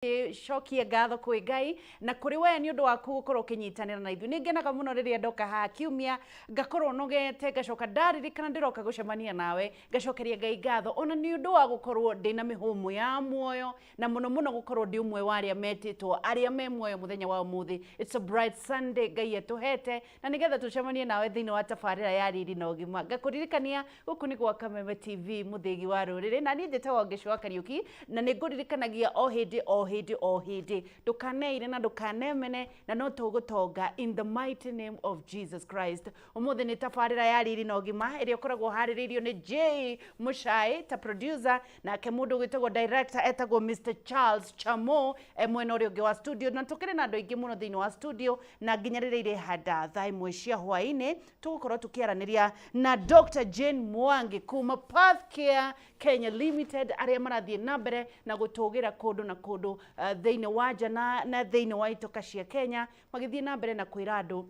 Cokie ngatho kwĩ Ngai na kũrĩ we nĩ ũndũ waku gũkorwo ũkĩnyitanĩra na ithuĩ. Nĩ ngenaga mũno rĩrĩa ndoka haha kiumia, ngakorwo nogete, ngacoka ndaririkana ndĩroka gũcemania nawe, ngacokeria Ngai ngatho ona nĩ ũndũ wa gũkorwo ndĩna mĩhũmũ ya muoyo, na mũno mũno gũkorwo ndĩ ũmwe wa arĩa metĩtwo arĩa me muoyo mũthenya wa ũmũthĩ. It's a bright Sunday Ngai atũhete, na nĩgetha tũcemanie nawe thĩinĩ wa tabarĩra ya Riri na Ũgima. Ngakũririkania gũkũ nĩ gwa Kameme TV, mũthĩgi wa rũrĩrĩ, na niĩ njĩtagwo Ngĩcũ wa Kariũki, na nĩ ngũririkanagia o hĩndĩ o hĩndĩ o hĩndĩ, ndũkaneire na ndũkanemene, na no tũgũtonga in the mighty name of Jesus Christ. Ũmũthĩ nĩ tabarĩra ya Riri na Ũgima ĩrĩa ĩkoragwo harĩrĩirio nĩ J Mũcai ta producer, nake mũndũ ũgwĩtagwo director etagwo Mr Charles Chamo e mwena ũrĩa ũngĩ wa studio, na tũkĩrĩ na andũ aingĩ mũno thĩinĩ wa studio, na nginya rĩrĩa irĩhanda thaa 1 cia hwaĩ-inĩ tũgũkorwo tũkĩaranĩria na Dr Jane Mwangi kuma Pathcare Kenya Limited, arĩa marathiĩ na mbere na gũtũgĩra kũndũ na kũndũ thĩinĩ wa nja na thĩinĩ wa itoka cia Kenya, magĩthiĩ na mbere na kwĩra andũ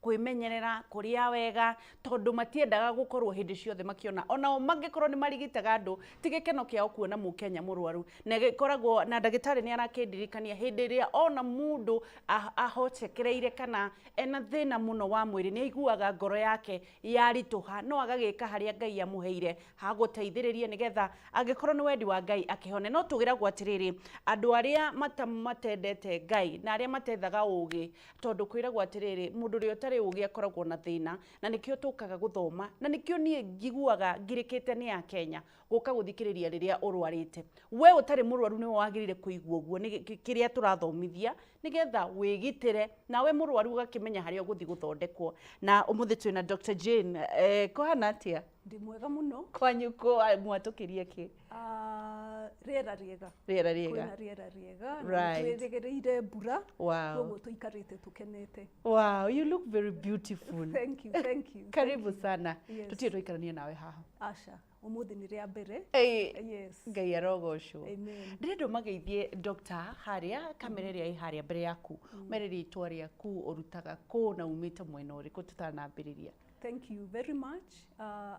kwĩmenyerera, kũrĩa wega, tondũ matiendaga gũkorwo hĩndĩ ciothe makĩona onao mangĩkorwo nĩ marigitaga andũ, ti gĩkeno kĩao kuona mũkenya mũrwaru. Na gĩkoragwo na ndagĩtarĩ nĩ arakĩndirikania hĩndĩ ĩrĩa ona mũndũ ahocekereire kana ena thĩna mũno wa mwĩrĩ, nĩ aiguaga ngoro yake yaritũha, no agagĩka harĩa Ngai amũheire ha gũteithĩrĩria nĩgetha angĩkorwo nĩ wendi wa Ngai akĩhone. No tũgĩragwo atĩrĩrĩ, andũ arĩa matendete Ngai na arĩa matethaga ũgĩ, tondũ kwĩragwo atĩrĩrĩ, mũndũ ũrĩa ũtarĩ ũgĩ akoragwo na thĩna, na nĩkĩo tũkaga gũthoma, na nĩkĩo niĩ njiguaga ngirĩkĩte nĩ Akenya gũka gũthikĩrĩria rĩrĩa ũrwarĩte. We ũtarĩ mũrwaru nĩwe wagĩrĩire kũigua ũguo, nĩ kĩrĩa tũrathomithia nĩgetha wĩgitĩre, nawe mũrwaru ũgakĩmenya harĩa ũgũthiĩ gũthondekwo. Na ũmũthĩ twĩna Dr Jane. Kũhana atĩa? Ndĩ mwega mũno. Kwanyu mwatũkĩria kĩ? Rĩera rĩega. Rĩera rĩega. Kwĩna rĩera rĩega. Twĩrĩgĩrĩire mbura. Koguo tũikarĩte tũkenete. Wow, you look very beautiful. Thank you, thank you. Karibu sana. Yes. Tũtirĩ twaikarania nawe haha. Aca, ũmũthĩ nĩ rĩa mbere. Yes. Ngai arogocwo. Amen. Ndĩrenda ũmageithie doctor harĩa kamera ĩrĩa ĩ harĩa mbere yaku. Mere rĩtwa rĩaku, ũrutaga kũ na umĩte mwena ũrĩkũ tũtanambĩrĩria. Thank you very much.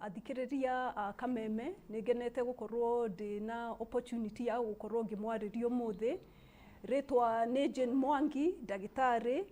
Athikĩrĩria a Kameme, nĩ ngenete gũkorwo ndĩ na opportunity ya gũkorwo ngĩmwarĩria ũmũthĩ. Rĩtwa nĩ Jane Mwangi, ndagĩtarĩ,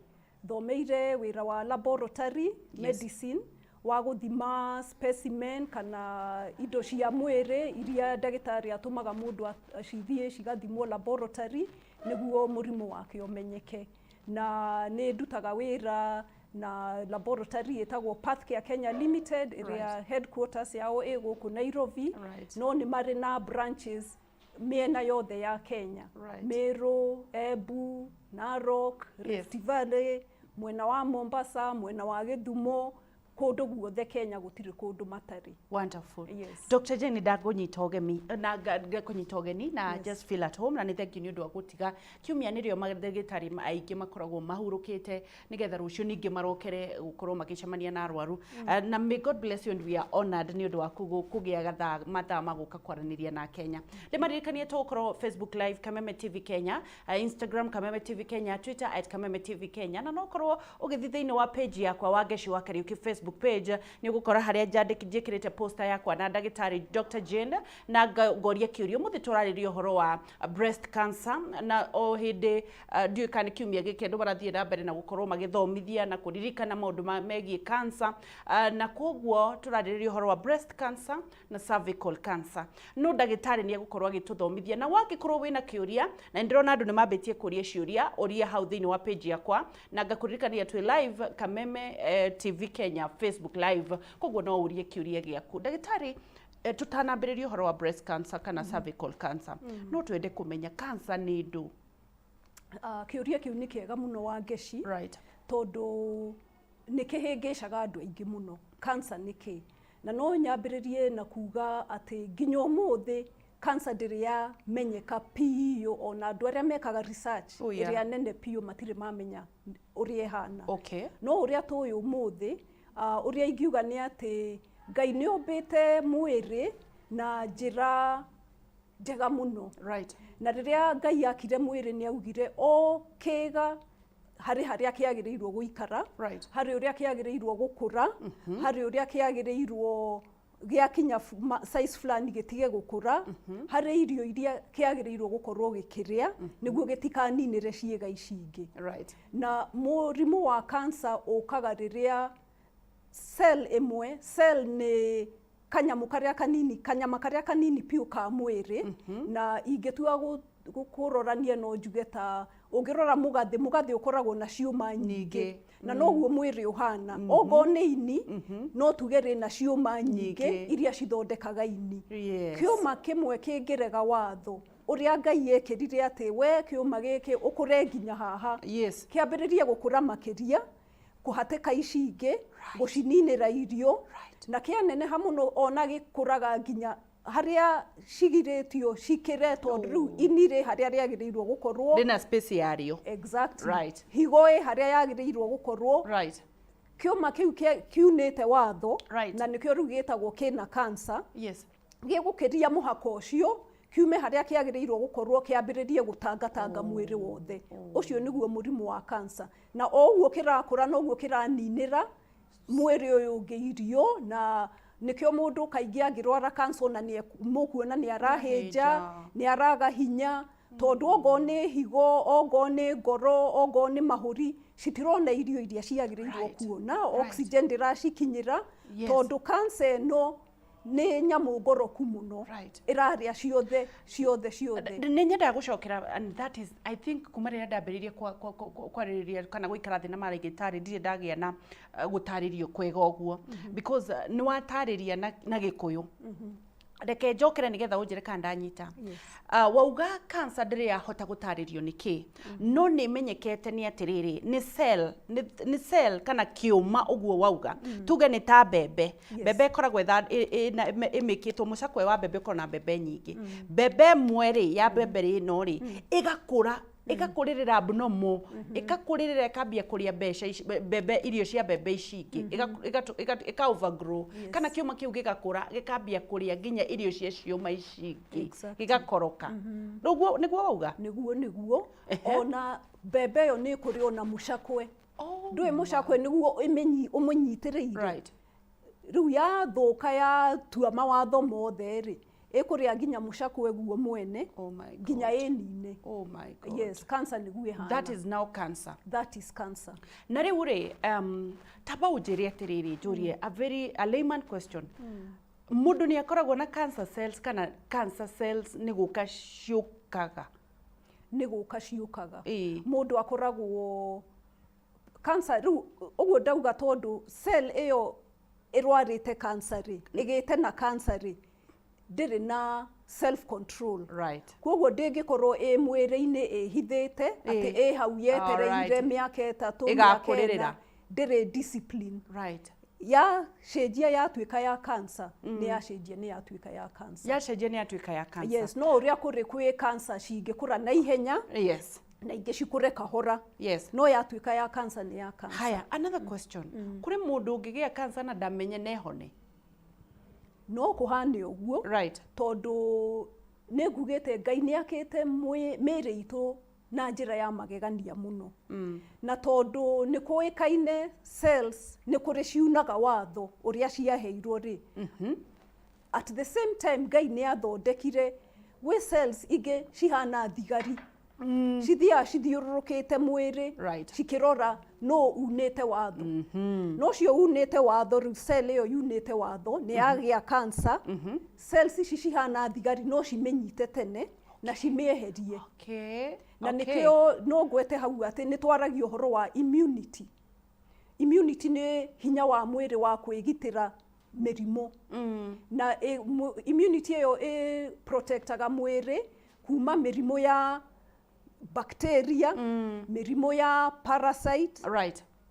thomeire wĩra wa laboratory medicine, wa gũthima specimen kana indo cia mwĩrĩ iria ndagĩtarĩ atũmaga mũndũ cithiĩ cigathimwo laboratory nĩguo mũrimũ wake ũmenyeke. Na nĩ ndutaga wĩra na laboratory ĩtagwo Pathcare Kenya Limited, ĩrĩa headquarters yao ĩ gũkũ Nairobi. No nĩ marĩ na branches mĩena yothe ya Kenya. Meru, Embu, Narok, Rift Valley, mwena wa Mombasa, mwena wa Gĩthumo, kũndũ guothe Kenya gũtirĩ kũndũ matarĩ. Wonderful. Yes. Dr. Jane, ndakũnyita ũgeni na ngakũnyita ũgeni na just feel at home, na nĩ thank you nĩ ũndũ wa gũtiga kiumia nĩrĩo mandagĩtarĩ aingĩ makoragwo mahurũkĩte nĩgetha rũciũ ningĩ marokere gũkorwo magĩcemania na arwaru. Na may God bless you and we are honored nĩ ũndũ waku kũgĩa mathaa ma gũka kwaranĩria na Kenya. Ndĩmaririkanie tũgũkorwo Facebook Live Kameme TV Kenya, Instagram Kameme TV Kenya, Twitter @KamemeTV Kenya, na no ũkorwo ũgĩthiĩ thĩinĩ wa page yakwa Wangeci wa Kariũki Facebook page, nĩ ũgũkora harĩa njĩkĩrĩte poster yakwa na ndagĩtarĩ Dr Jane na ngoria kĩũria. Ũmũthĩ tũrarĩria ũhoro wa breast cancer, na o hĩndĩ ndiũĩ kana nĩ kiumia gĩkĩ andũ marathiĩ na mbere na gũkorwo magĩthomithia na kũririkana maũndũ megiĩ cancer, na koguo tũrarĩrĩria ũhoro wa breast cancer na cervical cancer. No ndagĩtarĩ nĩ egũkorwo agĩtũthomithia, na wangĩkorwo wĩna kĩũria, na nĩndĩrona andũ nĩ mambĩtie kũria ciũria, ũria hau thĩinĩ wa page yakwa, na ngakũririkania twĩ live Kameme TV Kenya Facebook Live, koguo no ũrie kĩũria gĩaku. Ndagĩtarĩ, tũtanambĩrĩria ũhoro wa breast cancer kana cervical cancer, no twende kũmenya cancer nĩ ndũ? Kĩũria kĩu nĩ kĩega mũno Wangeci, tondũ nĩ kĩhĩngĩcaga andũ aingĩ mũno. Cancer nĩ kĩ? Na no nyambĩrĩrie na kuga atĩ nginya ũmũthĩ cancer ndĩrĩ yamenyeka biũ, ona andũ arĩa mekaga research ĩrĩa nene biũ matirĩ mamenya ũrĩa ĩhana. No ũrĩa tũĩ ũmũthĩ, ũrĩa ingiuga nĩ atĩ Ngai nĩ ombĩte mwĩrĩ na njĩra njega mũno. Na rĩrĩa Ngai akire mwĩrĩ nĩ augire o kĩga harĩ harĩa kĩagĩrĩirwo gũikara, harĩ ũrĩa kĩagĩrĩirwo gũkũra, harĩ ũrĩa kĩagĩrĩirwo Gĩakinya size fulani gĩtige gũkũra, harĩ irio iria kĩagĩrĩirwo gũkorwo gĩkĩrĩa nĩguo gĩtikaninĩre ciĩga ici ingĩ. Na mũrimũ wa cancer ũkaga rĩrĩa cell ĩmwe, cell nĩ kanyamũ karĩa kanini, kanyama karĩa kanini piũ ka mwĩrĩ, na ingĩtua kũrorania no njuge ta ũngĩrora mũgathĩ, mũgathĩ ũkoragwo na ciũma nyingĩ. Nyingĩ. Na noguo mwĩrĩ ũhana, ongorwo nĩ ini, no tuge rĩna ciũma nyingĩ Nyingĩ. iria cithondekaga ini. Kĩũma kĩmwe kĩngĩrega watho ũrĩa Ngai ekĩrire atĩ we kĩũma gĩkĩ ũkũre nginya haha, kĩambĩrĩrie gũkũra makĩria, kũhatĩka ici ingĩ, gũcininĩra irio, na kĩaneneha mũno ona gĩkũraga nginya harĩa cigirĩtio cikĩre, tondũ rĩu ini rĩ harĩa rĩagĩrĩirwo gũkorwo. Rĩna space yarĩo. Exactly. Higo ĩ harĩa yagĩrĩirwo gũkorwo. Kĩũma kĩu kiunĩte watho, na nĩkĩo rĩu gĩtagwo kĩna cancer. Gĩgũkĩria mũhaka ũcio, kiume harĩa kĩagĩrĩirwo gũkorwo, kĩambĩrĩrie gũtangatanga mwĩrĩ wothe. Ũcio nĩguo mũrimũ wa cancer. Na o ũguo kĩrakũra noguo kĩraninĩra mwĩrĩ ũyũ ũngĩ irio, na nĩkĩo mũndũ kaingĩ angĩrwara cancer ona nĩ mũkuona nĩ arahĩnja, nĩ araga hinya, tondũ ongorwo nĩ higo, ongorwo nĩ ngoro, ongorwo nĩ mahũri, citirona irio iria ciagĩrĩirwo kuona, oxygen ndĩracikinyĩra, tondũ cancer ĩno nĩ nyamũ ngoroku mũno, ĩrarĩa ciothe ciothe ciothe. Nĩ nyendaga gũcokera, and that is, I think, kuma rĩrĩa ndambĩrĩirie kwarĩrĩria kana gũikara thĩ na marĩgĩtarĩ, ndirĩ ndagĩa na gũtarĩrio kwega ũguo, because nĩ watarĩria na Gĩkũyũ. Reke njokere nĩgetha ũnjĩre kana ndanyita. Wauga cancer ndĩrĩ yahota gũtarĩrio nĩ kĩ, no nĩ ĩmenyekete nĩ atĩrĩrĩ, nĩ cell, nĩ cell kana kĩũma ũguo wauga, tuge nĩ ta mbembe. Mbembe ĩkoragwo ĩmĩkĩtwo mũcakwe wa mbembe, ũkoragwo na mbembe nyingĩ. Mbembe ĩmwe rĩ, ya mbembe ĩno rĩ, ĩgakũra, ĩgakũrĩrĩra abnormal, ĩgakũrĩrĩra, ĩkambia kũrĩa mbeca ici, mbembe, irio cia mbembe ici ingĩ, ĩka overgrow, kana kĩũma kĩu gĩgakũra, gĩkambia kũrĩa nginya irio cia ciũma ici ingĩ, gĩgakoroka. Nĩguo, nĩguo wauga? Nĩguo, nĩguo. Ona mbembe ĩyo nĩ ĩkũrĩ ona mũcakwe. Ndũĩ mũcakwe nĩguo ũmĩnyitĩrĩire. Rĩu yathũka, yatua mawatho mothe rĩ, ĩkũrĩa nginya mũcakwe guo mwene, Oh my God. nginya ĩnine. Oh my God. Yes, cancer nĩguo ĩhana. That is now cancer. That is cancer. Na rĩu rĩ, tamba ũnjĩre atĩrĩrĩ, njũrie a very a layman question. Mũndũ nĩ akoragwo na cancer cells kana cancer cells nĩ gũka ciũkaga? Nĩ gũka ciũkaga. Mũndũ akoragwo cancer rĩu ũguo ndauga, tondũ cell ĩyo ĩrwarĩte cancer rĩ, ĩgĩte na cancer rĩ, ndĩrĩ na self control. Koguo ndĩngĩkorwo ĩ mwĩrĩ-inĩ ĩhithĩte atĩ ĩ hau yetereire mĩaka 3, mĩaka Ĩgakũrĩrĩra. 4, ndĩrĩ discipline. Yacenjia yatuĩka ya cancer, nĩ yacenjia, nĩ yatuĩka ya cancer. Yacenjia nĩ yatuĩka ya cancer. Yes, no ũrĩa kũrĩ kwĩ cancer cingĩkũra na ihenya na ingĩ cikũre kahora, no yatuĩka ya cancer nĩ ya cancer. Haya, another question. Kũrĩ mũndũ ũngĩgĩa cancer na ndamenye nehone? No kũhane ũguo, tondũ nĩ ngugĩte Ngai nĩ akĩte mĩĩrĩ itũ na njĩra ya magegania mũno, na tondũ nĩ kũĩkaine cells nĩ kũrĩ ciunaga watho ũrĩa ciaheirwo rĩ, at the same time Ngai nĩ athondekire gwĩ cells ingĩ cihana thigari, cithiaga cithiũrũrũkĩte mwĩrĩ, cikĩrora no unĩte watho. No ũcio unĩte watho rĩu, cell ĩyo yunĩte watho nĩ yagĩa cancer, cells ici cihana thigari no cimĩnyite tene na cimĩeherie. Na nĩkĩo no ngwete hau atĩ nĩ twaragia ũhoro wa immunity. Immunity nĩ hinya wa mwĩrĩ wa kwĩgitĩra mĩrimũ, na immunity ĩyo ĩ protectaga mwĩrĩ kuma mĩrimũ ya bacteria, mĩrimũ ya parasite,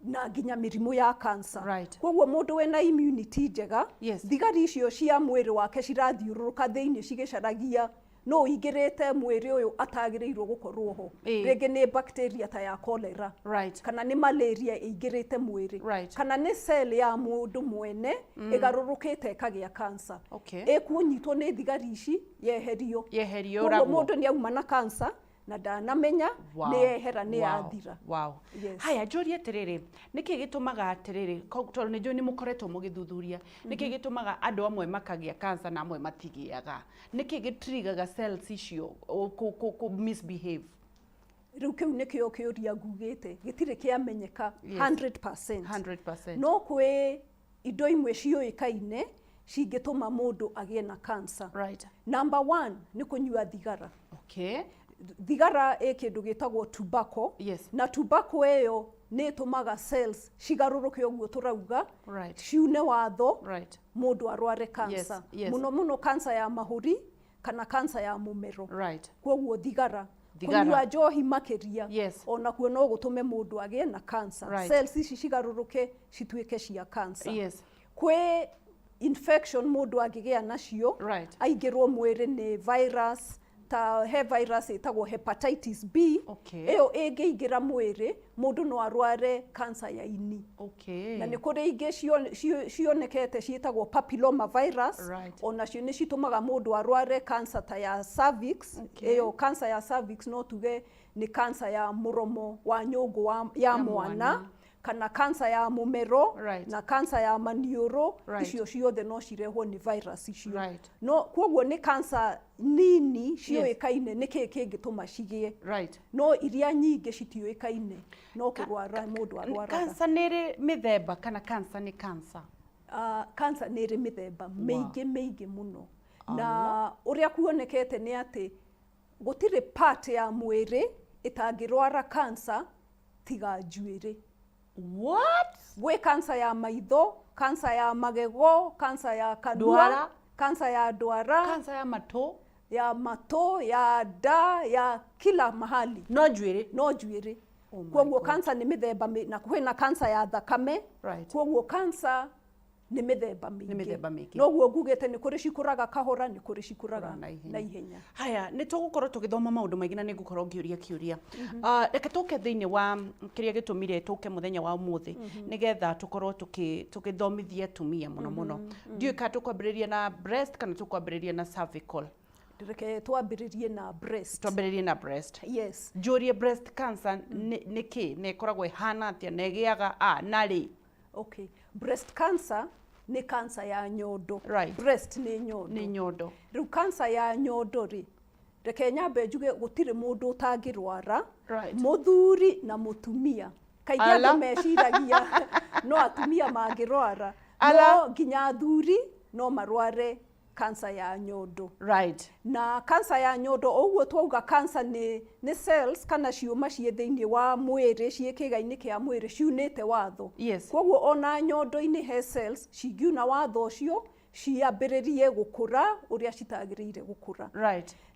na nginya mĩrimũ ya cancer. Koguo mũndũ wĩna immunity njega, thigari icio cia mwĩrĩ wake cirathiũrũrũka thĩinĩ cigĩcaragia no ingĩrĩte mwĩrĩ ũyũ atagĩrĩirwo gũkorwo ho. Rĩngĩ nĩ bacteria ta ya cholera, kana nĩ malaria ĩingĩrĩte mwĩrĩ, kana nĩ cell ya mũndũ mwene ĩgarũrũkĩte ĩkagĩa cancer, ĩkũnyitwo nĩ thigari ici yeherio. Yeherio, Koguo ũragwo. Mũndũ nĩ auma na cancer. Na ndanamenya nĩ yehera, nĩ yathira. Yes. Haya, njũrie atĩrĩrĩ, nĩkĩ gĩtũmaga atĩrĩrĩ, tondũ nĩ njũĩ nĩ mũkoretwo mũgĩthuthuria, nĩkĩ gĩtũmaga andũ amwe makagĩa cancer na amwe matigĩaga? Nĩkĩ gĩtirigaga cells icio kũ misbehave? Rĩu kĩu nĩkĩo kĩũria ngugĩte gĩtirĩ kĩamenyeka. 100%. 100%. No kwĩ indo imwe ciũĩkaine cingĩtũma mũndũ agĩe na cancer. Number one nĩ kũnyua thigara. Thigara ĩ kĩndũ gĩtagwo tobacco. Na tobacco ĩyo nĩ ĩtũmaga cells cigarũrũke ũguo tũrauga, ciune watho, mũndũ arware cancer. Mũno mũno cancer ya mahũri kana cancer ya mũmero. Koguo thigara. Thigara. Kũnyua njohi makĩria onakuo no gũtũme mũndũ agĩe na cancer. Cells ici cigarũrũke cituĩke cia cancer. Kwĩ infection mũndũ angĩgĩa nacio, aingĩrwo mwĩrĩ nĩ virus, ta he virus ĩtagwo hepatitis B. Ĩyo ĩngĩingĩra mwĩrĩ, mũndũ no arware cancer ya ini. Na nĩ kũrĩ ingĩ cionekete ciĩtagwo papilloma virus. Onacio nĩ citũmaga mũndũ arware cancer ta ya cervix. Ĩyo cancer ya cervix no tuge nĩ cancer ya mũromo wa nyũngũ ya ya mwana, mwana. Kana cancer ya mũmero, na cancer ya maniũrũ. Icio ciothe no cirehwo nĩ virus icio. No koguo nĩ cancer nini ciũĩkaine nĩkĩ kĩngĩtũma cigĩe, no iria nyingĩ citiũĩkaine, no kũrwara mũndũ arwaraga. Cancer nĩ ĩrĩ mĩthemba kana cancer nĩ cancer? Cancer nĩ ĩrĩ mĩthemba mĩingĩ mĩingĩ mũno, na ũrĩa kuonekete nĩ atĩ gũtirĩ part ya mwĩrĩ ĩtangĩrwara cancer tiga njuĩrĩ. What? Gwĩ cancer ya maitho, cancer ya magego, cancer ya kanua, Ndwara. Cancer ya ndwara, cancer ya matũ, ya matũ, ya nda, ya kila mahali. No njuĩrĩ. No njuĩrĩ. Oh my Koguo God. Cancer nĩ mĩthemba na kwĩna cancer ya thakame. Koguo cancer nĩ mĩthemba mĩingĩ. Nĩ mĩthemba mĩingĩ. Noguo ngugĩte nĩ kũrĩ cikũraga kahora, nĩ kũrĩ cikũraga na ihenya. Na ihenya. Haya, nĩ tũgũkorwo tũgĩthoma maũndũ maingĩ na nĩ ngũkorwo ngĩũria kĩũria. Reke tũke thĩinĩ wa kĩrĩa gĩtũmire tũke mũthenya wa ũmũthĩ, nĩgetha tũkorwo tũgĩthomithia atumia mũno mũno. Ndiũĩ kana tũkwambĩrĩria na breast kana tũkwambĩrĩria na cervical. Reke twambĩrĩrie na breast. Twambĩrĩrie na breast. Yes. Njũrie, breast cancer nĩ kĩ, na ĩkoragwo ĩhana atĩa, na ĩgĩaga a na rĩ? Okay, breast cancer nĩ cancer ya nyondo. Breast nĩ nyondo. Nĩ nyondo. Rĩu cancer ya nyondo rĩ, reke nyambe njuge gũtirĩ mũndũ ũtangĩrwara, mũthuri na mũtumia. Kaingĩ Ala. andũ meciragia no atumia mangĩrwara, Ala. no nginya athuri no marware cancer ya nyondo. Na cancer ya nyondo, o ũguo twauga, cancer nĩ cells kana ciũma ciĩ thĩinĩ wa mwĩrĩ, ciĩ kĩĩga-inĩ kĩa mwĩrĩ ciunĩte watho. Koguo ona nyondo-inĩ he cells cingiuna watho ũcio, ciambĩrĩrie gũkũra ũrĩa citagĩrĩire gũkũra.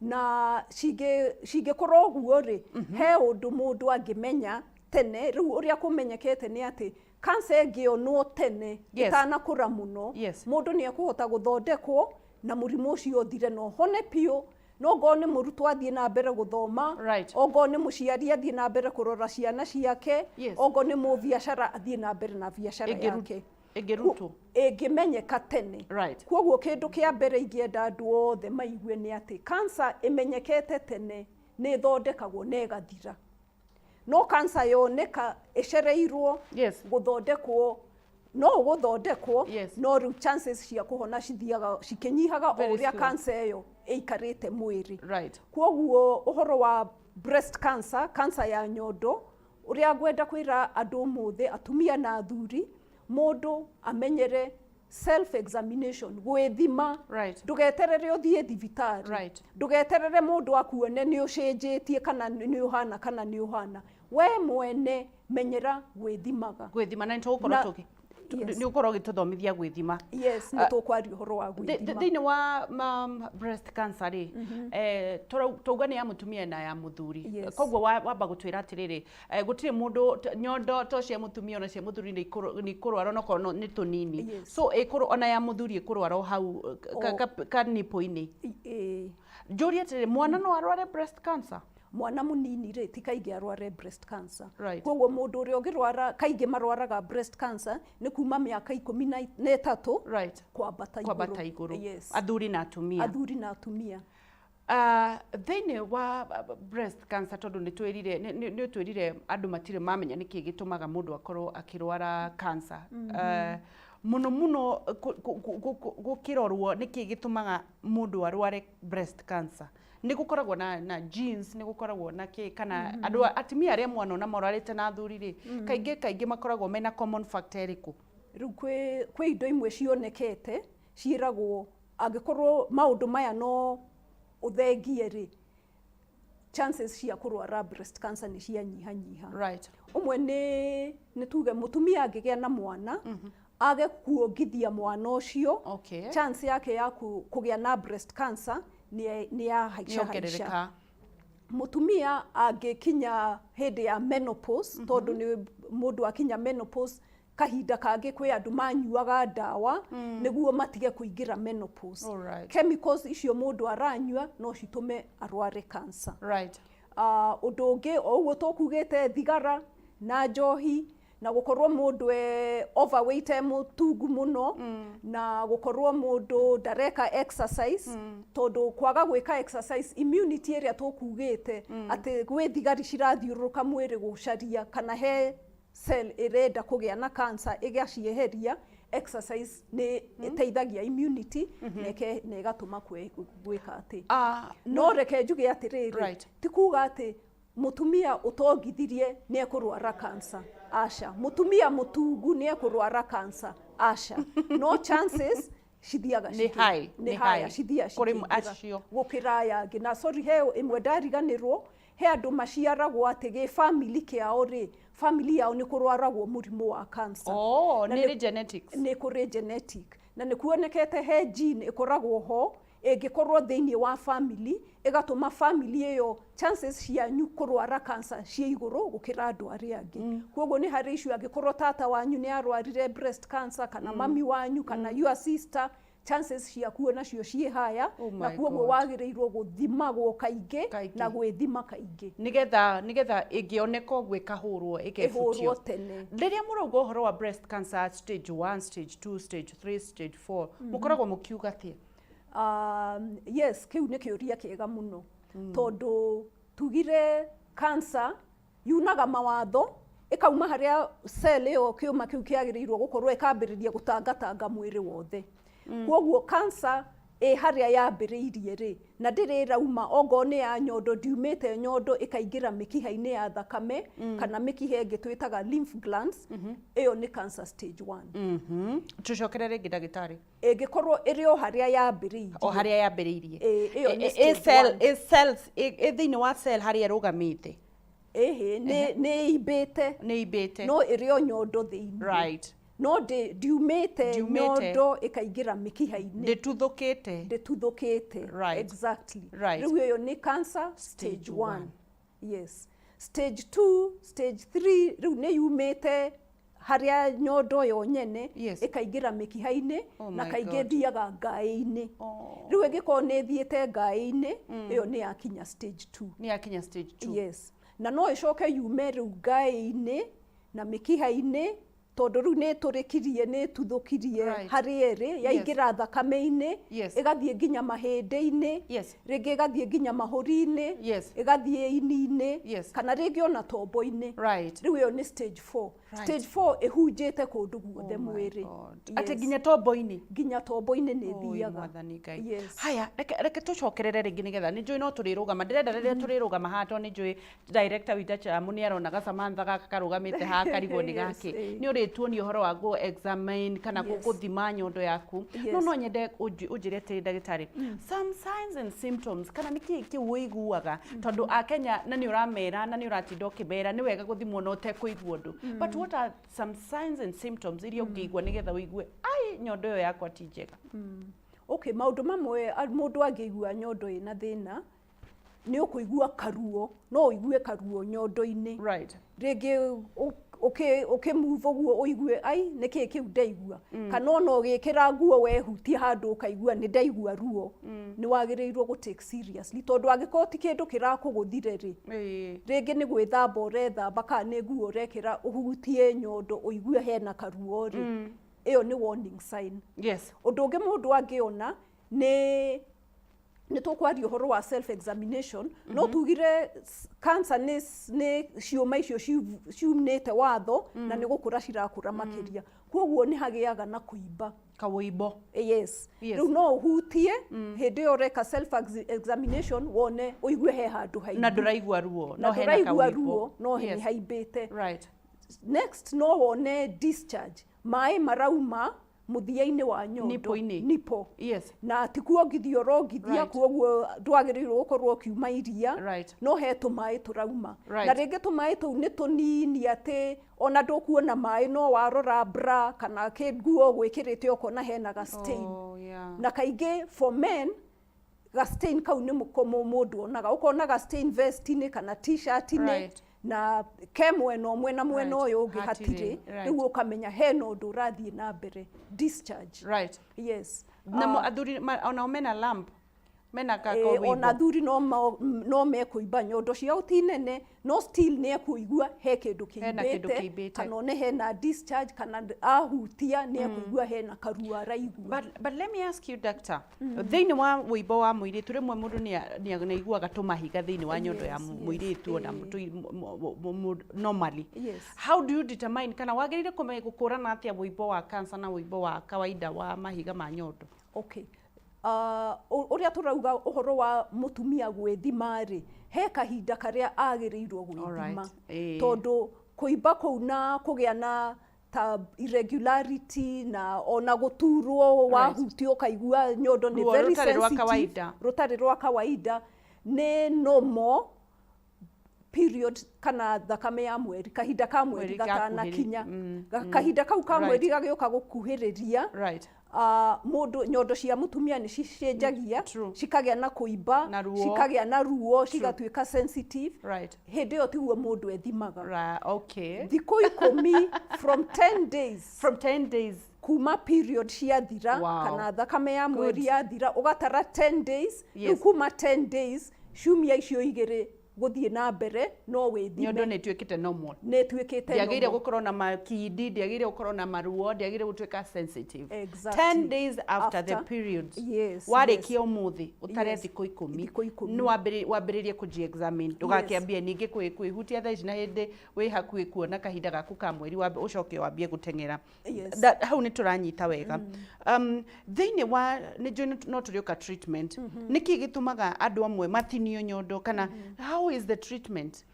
Na cingĩkũra ũguo rĩ, he ũndũ mũndũ angĩmenya tene. Rĩu ũrĩa kũmenyekete nĩ atĩ cancer ĩngĩonwo tene, ĩtanakũra mũno, mũndũ nĩ ekũhota gũthondekwo na mũrimũ ũcio ũthire na ũhone biũ, no ngorwo nĩ mũrutwo athiĩ na mbere gũthoma, ongorwo nĩ mũciari athiĩ na mbere kũrora ciana ciake, ongorwo nĩ mũbiacara athiĩ na mbere na biacara yake. Ĩngĩrutwo. Ĩngĩmenyeka tene. Koguo kĩndũ kĩa mbere ingĩenda andũ othe maigue nĩ atĩ cancer ĩmenyekete tene nĩ ĩthondekagwo na ĩgathira, no cancer yoneka ĩcereirwo gũthondekwo, no ũgũthondekwo, no rĩu chances cia kũhona cithiaga cikĩnyihaga o Very ũrĩa slow. Cancer ĩyo ĩikarĩte mwĩrĩ. Koguo ũhoro wa breast cancer, cancer ya nyondo, ũrĩa ngwenda kwĩra andũ ũmũthĩ, atumia na athuri, mũndũ amenyere self examination, gwĩthima. Ndũgeterere ũthiĩ thibitarĩ. Ndũgeterere mũndũ akuone nĩ ũcenjetie kana nĩ ũhana kana nĩ ũhana. We mwene menyera gwĩthimaga. Gwĩthima, na nĩ tũgũkorwo nĩ ũgũkorwo ũgĩtũthomithia gwĩthima. Yes, nĩ tũkwaria ũhoro wa gwĩthima. Thĩinĩ wa breast cancer rĩ, twauga nĩ ya mũtumia na ya mũthuri. Koguo wamba gũtwĩra atĩrĩrĩ, gũtirĩ mũndũ nyondo to cia mũtumia, ona cia mũthuri nĩ ikũrwara, onokorwo nĩ tũnini. So ona ya mũthuri ĩkũrwara o hau kanipũ-inĩ. Ĩĩ. Njũrie atĩrĩrĩ, mwana no arware breast cancer? Mwana mũnini rĩ, ti kaingĩ arware breast cancer. Koguo mũndũ ũrĩa ũngĩrwara, kaingĩ marwaraga breast cancer nĩ kuma mĩaka 13 kwambata kwambata igũrũ. Igũrũ. Yes. Athuri na atumia. Athuri na atumia. Thĩinĩ wa breast cancer, tondũ nĩ twĩrire, nĩ ũtwĩrire andũ matirĩ mamenya nĩkĩ gĩtũmaga mũndũ akorwo akĩrwara cancer. Mũno mũno gũkĩrorwo nĩkĩ gĩtũmaga mũndũ arware breast cancer, nĩ gũkoragwo na genes, nĩ gũkoragwo na kĩ, kana andũ atumia arĩa mwanona marwarĩte na athuri rĩ, kaingĩ kaingĩ makoragwo mena common factor ĩrĩkũ? Rĩu kwĩ indo imwe cionekete ciĩragwo angĩkorwo maũndũ maya no ũthengie rĩ, chances cia kũrwara breast cancer nĩ cianyihanyiha. Ũmwe nĩ tuge mũtumia angĩgĩa na mwana, age kuongithia mwana ũcio, chance yake ya kũgĩa na breast cancer nĩ yahaica haica. Nĩongerereka. Mũtumia angĩkinya hĩndĩ ya menopause, tondũ nĩ mũndũ akinya menopause, kahinda kangĩ kwĩ andũ manyuaga ndawa nĩguo matige kũingĩra menopause. Chemicals icio mũndũ aranyua no citũme arware cancer. Ũndũ ũngĩ, o ũguo tũkugĩte, thigara na njohi, na gũkorwo mũndũ e overweight, e mũtungu mũno, na gũkorwo mũndũ ndareka exercise, tondũ kwaga gwĩka exercise, immunity ĩrĩa tũkugĩte atĩ gwĩ thigari cirathiũrũrũka mwĩrĩ gũcaria kana he cell ĩrenda kũgĩa na cancer ĩgacieheria, exercise nĩ ĩteithagia immunity na ĩgatũma gwĩka atĩ. No reke njuge atĩrĩrĩ, ti kuga atĩ mũtumia ũtongithirie nĩ ekũrwara cancer, aca. Mũtumia mũtungu nĩ ekũrwara cancer, aca. No chances cithiaga Nĩ high, nĩ nĩ higher, high. cithiaga Kũrĩ cikĩingĩra acio. Gũkĩra aya angĩ. Na sorry, he ĩmwe ndariganĩrwo, he andũ maciaragwo atĩ gĩ family kĩao rĩ, family yao nĩ kũrwaragwo mũrimũ wa cancer. Oh, Na nĩ rĩ genetics. Nĩ kũrĩ genetic, na nĩ kuonekete he gene ĩkoragwo ho, ĩngĩkorwo thĩinĩ wa family, ĩgatũma family ĩyo chances cianyu kũrwara cancer ciĩ igũrũ gũkĩra andũ arĩa angĩ. Koguo nĩ harĩ issue angĩkorwo tata wanyu nĩ arwarire breast cancer, kana mami wanyu, kana your sister, chances ciaku nacio ciĩ haya. Oh Na my koguo God. wagĩrĩirwo gũthimagwo kaingĩ, Kaingĩ. na gwĩthima kaingĩ. Nĩgetha ĩngĩoneka ũguo ĩkahũrwo, ĩkebutio. Ĩhũrwo tene. Rĩrĩa mũrauga ũhoro wa breast cancer stage 1, stage 2, stage 3, stage 4, mũkoragwo mũkiuga atĩa? Yes, kĩu nĩ kĩũria kĩega mũno, tondũ tugire cancer yunaga mawatho, ĩkauma harĩa cell ĩyo, kĩũma kĩu kĩagĩrĩirwo gũkorwo, ĩkambĩrĩria gũtangatanga mwĩrĩ wothe. Koguo cancer ĩ harĩa yambĩrĩirie rĩ, na ndĩrĩ ĩrauma, ongorwo nĩ ya nyondo, ndiumĩte nyondo ĩkaingĩra mĩkiha-inĩ ya thakame kana mĩkiha ĩngĩ twĩtaga lymph glands, ĩyo nĩ cancer stage 1. Tũcokere rĩngĩ, ndagĩtarĩ. Ĩngĩkorwo ĩrĩ o harĩa yambĩrĩirie, O harĩa yambĩrĩirie. Ĩ, ĩyo nĩ Ĩ- stage ĩ cell one. Ĩ cells ĩ thĩinĩ wa cell harĩa ĩrũgamĩte. Ĩhĩ, nĩ imbĩte. Nĩ imbĩte. No ĩrĩ o nyondo thĩinĩ. No ndiumĩte Ndiumĩte. nyondo ĩkaingĩra mĩkiha-inĩ. Ndĩtuthũkĩte. Ndĩtuthũkĩte. Exactly. Rĩu ĩyo nĩ cancer stage Stage 1. One. Yes. Stage 2, stage 3, rĩu nĩ yumĩte harĩa nyondo yo nyene, ĩkaingĩra mĩkiha-inĩ, Oh na my kaingĩ God. ĩthiaga ngaĩ-inĩ. Oh. Rĩu ĩngĩkorwo nĩ ĩthiĩte ngaĩ-inĩ, ĩyo nĩ yakinya stage 2. Nĩ yakinya stage 2. Yes, na no ĩcoke yume rĩu ngaĩ-inĩ na mĩkiha-inĩ, tondũ rĩu nĩ ĩtũrĩkirie, nĩ ĩtuthũkirie harĩa ĩrĩ, yaingĩra thakame-inĩ, ĩgathiĩ nginya mahĩndĩ-inĩ, rĩngĩ ĩgathiĩ nginya mahũri-inĩ, ĩgathiĩ ini-inĩ, kana rĩngĩ ona tombo-inĩ. Rĩu ĩyo nĩ stage 4. Stage 4 ĩhunjĩte kũndũ guothe Oh my mwĩrĩ. God. Atĩ nginya tombo-inĩ? Nginya tombo-inĩ nĩ Oi, ĩthiaga. Mwathani Ngai. Yes. Haya, reke tũcokerere rĩngĩ, nĩgetha nĩ njũĩ no tũrĩrũgama, ndĩrenda rĩrĩa tũrĩrũgama haha, tondũ nĩ njũĩ director witũ Chamu nĩ arona gasamantha gaka karũgamĩte haha karigwo nĩ gakĩ. Nĩ ũrĩtuonia ũhoro wa gũ examine kana gũthima nyondo yaku. No no nyende ũnjĩre atĩrĩ, ndagĩtarĩ, some signs and symptoms, kana nĩ kĩĩ kĩu ũiguaga, tondũ akenya na nĩ ũramera na nĩ ũratinda ũkĩmera nĩ wega gũthimwo na ũtekũigua ũndũ, but what are some signs and symptoms iria ũngĩigua nĩgetha ũigue ai nyondo ĩyo yakwa ti njega? Okay, maũndũ mamwe mũndũ angĩigua nyondo ĩna thĩna, nĩ ũkũigua karuo, no ũigue karuo nyondo-inĩ. Rĩngĩ ũkĩ move ũguo ũigue ai nĩkĩ kĩu ndaigua, kana ona ũgĩkĩra nguo wehutia handũ ũkaigua nĩ ndaigua ruo, nĩ wagĩrĩirwo gũ take seriously, tondũ angĩkorwo ti kĩndũ kĩrakũgũthire rĩ, rĩngĩ nĩ gwĩthamba ũrethamba kana nĩ nguo ũrekĩra, ũhutie nyondo ũigue hena karuo rĩ, ĩyo nĩ warning sign. Ũndũ ũngĩ mũndũ angĩona nĩ Nĩ tũkwaria ũhoro wa self examination, no tugire cancer nĩ ciũma icio ciunĩte watho na nĩ gũkũra cirakũra makĩria, koguo nĩ hagĩaga na kũimba. Kawĩimbo. Yes. Rĩu no ũhutie hĩndĩ ĩyo ũreka self examination, wone ũigue he handũ haimbu. Na ndũraigua ruo. Na no hena ndũraigua kawĩimbo. Ruo, no nĩ haimbĩte. Next, no wone discharge, maĩ marauma mũthia-inĩ wa nyondo. Nipple-inĩ. Nipple. Na ti kuongithia ũrongithia, kuoguo ndwagĩrĩirwo gũkorwo ũkiuma iria, no he tũmaĩ tũrauma. Na rĩngĩ tũmaĩ tũu nĩ tũnini atĩ ona ndũkuona maĩ, no warora bra kana kĩnguo gwĩkĩrĩte ũkona hena ga stain. Na kaingĩ for men ga stain kau nĩ mũndũ onaga, ũkona ga stain vest-inĩ kana t-shirt-inĩ, na ke mwena ũmwe na mwena ũyũ ũngĩ hatirĩ. Hatirĩ. Rĩu ũkamenya hena ũndũ ũrathiĩ na mbere, discharge. Yes. Na athuri onao mena lump, mena ka Ona kawĩimbo. Athuri no mekũimba, nyondo ciao ti nene, no still nĩ ekũigua he kĩndũ Hena kĩndũ kĩimbĩte, kĩimbĩte. kana one hena discharge, kana ahutia nĩ ekũigua hena karuo araigua. But let me ask you, doctor, thĩinĩ wa wĩimbo wa mũirĩtu, rĩmwe mũndũ nĩ aiguaga tũmahiga thĩinĩ wa nyondo ya mũirĩtu ona normally. How do you determine, kana wagĩrĩire gũkũrana atĩa wĩimbo wa cancer na wĩimbo wa kawaida wa mahiga ma nyondo? Okay. Ũrĩa tũrauga ũhoro wa mũtumia gwĩthima rĩ, he kahinda karĩa agĩrĩirwo gwĩthima, tondũ kũimba kũu na kũgĩa na ta irregularity na ona gũturwo, wahutia ũkaigua nyondo nĩ Ruo very rũtarĩ rwa sensitive, kawaida. Rũtarĩ rwa kawaida, nĩ normal period kana thakame ya mweri, kahinda ka mweri Mweri gatanakinya. gakuhĩrĩ- Kahinda kau ka mweri gagĩũka gũkuhĩrĩria, mũndũ nyondo cia mũtumia nĩ cicenjagia, cikagĩa na kũimba, Na ruo. Cikagĩa na ruo, cigatuĩka sensitive. Hĩndĩ ĩyo tiguo mũndũ ethimaga. Thikũ 10, from 10 days. From 10 days. Kuma period ciathira, kana thakame ya mweri yathira, ũgatara 10 days. Rĩu kuma 10 days, ciumia icio igĩrĩ gũthiĩ na mbere, no wĩthime. Nyondo nĩ ĩtuĩkĩte normal. Nĩ ĩtuĩkĩte Ndĩagĩrĩire normal. gũkorwo na makindi, ndĩagĩrĩire gũkorwo na maruo, ndĩagĩrĩire gũtuĩka sensitive. 10 days after the After. Period. Yes. Warĩkia ũmũthĩ ũtare thikũ 10. Thikũ 10. Nĩ wambĩrĩrie kũji examine, ndũgakĩambie ningĩ kwĩhutia thaa ici na hĩndĩ wĩ hakuhĩ kuona kahinda gaku ka mweri, ũcoke wambie gũteng'era. Hau nĩ tũranyita wega. Thĩinĩ wa nĩ njũĩ no tũrĩũka treatment, nĩkĩ gĩtũmaga andũ amwe matinio nyondo, kana how is the treatment?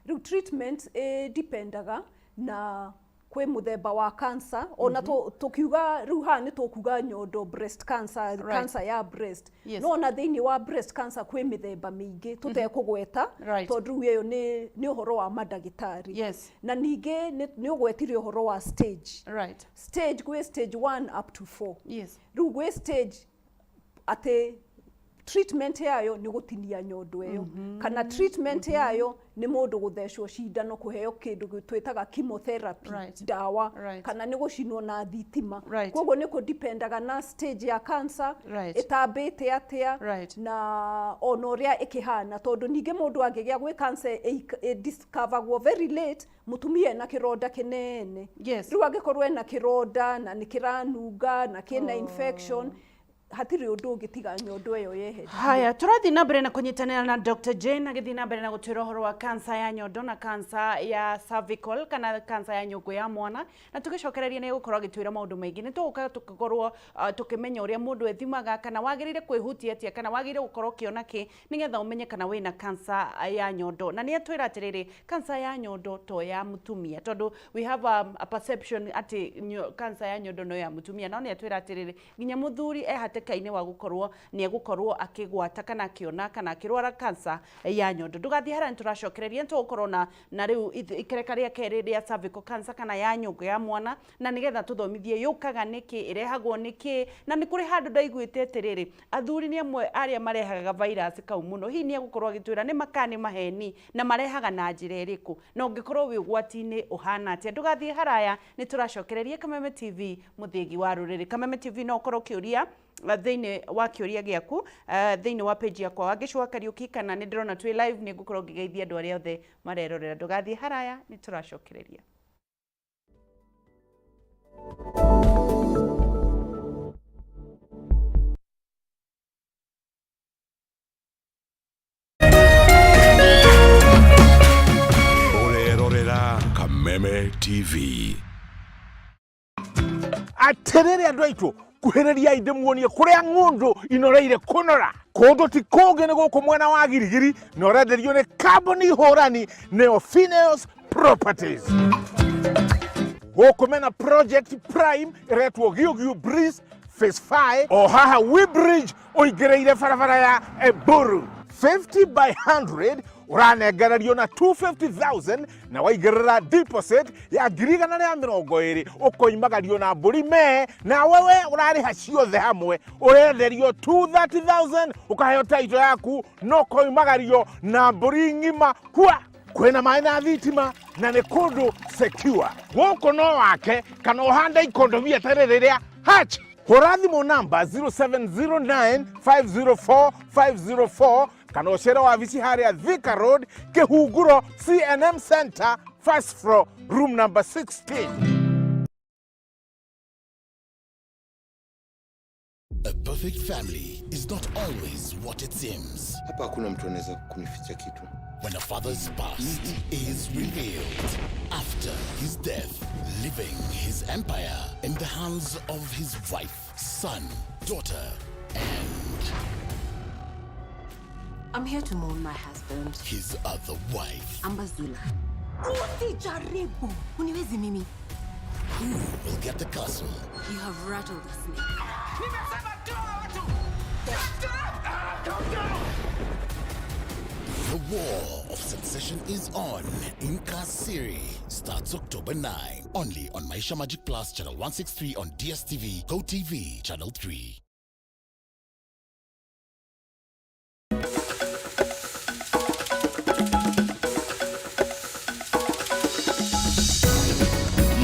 Rĩu treatment ĩ dependaga na kwĩ mũthemba wa cancer. Ona tũkiuga rĩu haha nĩ tũkuga nyondo, breast cancer, cancer ya breast. No ona thĩinĩ wa breast cancer kwĩ mĩthemba mĩingĩ tũtekũgweta, tondũ rĩu ĩyo nĩ ũhoro wa mandagĩtarĩ. Na ningĩ nĩ ũgwetire ũhoro wa stage. Stage, gwĩ stage 1 up to 4. Rĩu gwĩ stage atĩ treatment yayo nĩ gũtinia nyondo ĩyo, kana treatment yayo nĩ mũndũ gũthecwo cindano, kũheo kĩndũ twĩtaga chemotherapy, ndawa, kana nĩ gũcinwo na thitima. Koguo nĩ kũdipendaga na stage ya cancer, ĩtambĩte atĩa, na ona ũrĩa ĩkĩhana, tondũ ningĩ mũndũ angĩgĩa gwĩ cancer ĩdiscoveragwo very late, mũtumia ena kĩronda kĩnene. Rĩu angĩkorwo ena kĩronda na nĩ kĩranunga na kĩna infection, hatirĩ ũndũ ũngĩ tiga nyondo ĩyo yeherio. Haya, tũrathiĩ na mbere na kũnyitanĩra na Dr. Jane agĩthiĩ na mbere na gũtwĩra ũhoro wa cancer ya nyondo na cancer ya cervical, kana cancer ya nyũngũ ya mwana, na tũgĩcokereria nĩ egũkorwo agĩtwĩra maũndũ maingĩ. Nĩ tũgũka tũgĩkorwo tũkĩmenya ũrĩa mũndũ ethimaga, kana wagĩrĩire kwĩhutia atĩa, kana wagĩrĩire gũkorwo ũkĩona kĩ nĩgetha ũmenye kana wĩna cancer ya nyondo. Na nĩ atwĩra atĩrĩrĩ, cancer ya nyondo to ya mũtumia, tondũ we have a perception atĩ cancer ya nyondo no ya mũtumia, no nĩ atwĩra atĩrĩrĩ, nginya mũthuri e hatĩka-inĩ wa gũkorwo nĩ egũkorwo akĩgwata kana akĩona kana akĩrwara cancer ya nyondo. Ndũgathiĩ harĩa, nĩ tũracokereria, nĩ tũgũkorwo na rĩu ikereka rĩa kerĩ rĩa cervical cancer, kana ya nyũngũ ya mwana, na nĩgetha tũthomithie yũkaga nĩkĩ, ĩrehagwo nĩkĩ, na nĩ kũrĩ handũ ndaiguĩte atĩrĩrĩ, athuri nĩ amwe arĩa marehaga virus kau mũno. Hihi nĩ egũkorwo agĩtwĩra nĩ makaa nĩ maheni, na marehaga na njĩra ĩrĩkũ, na ũngĩkorwo wĩ ũgwati-inĩ ũhana atĩa. Ndũgathiĩ haraya, nĩ tũracokereria. Kameme TV, mũthĩgi wa rũrĩrĩ. Kameme TV, no ũkorwo ũkĩũria thĩinĩ wa kĩũria gĩaku thĩinĩ wa page yakwa Wangĩcũ wa Kariũki, kana nĩ ndĩrona twĩ live, nĩ ngũkorwo ngĩgeithia andũ arĩa othe marerorera. Ndũgathiĩ haraya, nĩ tũracokereria. Kameme TV. Atiriri andu aitu, kuhĩrĩriai ndĩmuonie kũrĩa ng'ũndũ inoreire kũnora. Kũndũ ti kũngĩ, nĩ gũkũ mwena wa Girigiri, na ũrenderio nĩ kambuni hũrani, nĩyo Phineas Properties. Gũkũ mena project prime ĩretwo Giũgiũ Breeze Phase 5, o haha Weybridge ũingĩrĩire barabara ya Eburu. 50 by 100 ũranengererio na 250,000, na waigĩrĩra deposit ya 120,000 ũkoimagario na mbũri mee, na wewe ũrarĩha ciothe hamwe. Ũrenderio 230,000, ũkaheo title yaku no koimagario na mbũri ng'ima. Hua kwĩna maĩ na thitima, na nĩ kũndũ secure. Gũkũ no wake kana ũhande ikondobia ta rĩrĩ rĩa hach. Hũra thimũ namba 0709 504 504 kana ũcere wabici harĩa Thika Road, Kĩhunguro, CNM Center, first floor, room number 16. A perfect family is not always what it seems. Hapa hakuna mtu anaweza kunificha kitu. When a father's past is revealed after his death, leaving his empire in the hands of his wife, son, daughter, and I'm here to mourn my husband, his other wife. Ambazula. Usijaribu. Uniwezi mimi. Who will get the castle? You have rattled the snake. The war of succession is on. Incarceri starts October 9. Only on Maisha Magic Plus, Channel 163 on DSTV, GoTV, Channel 3.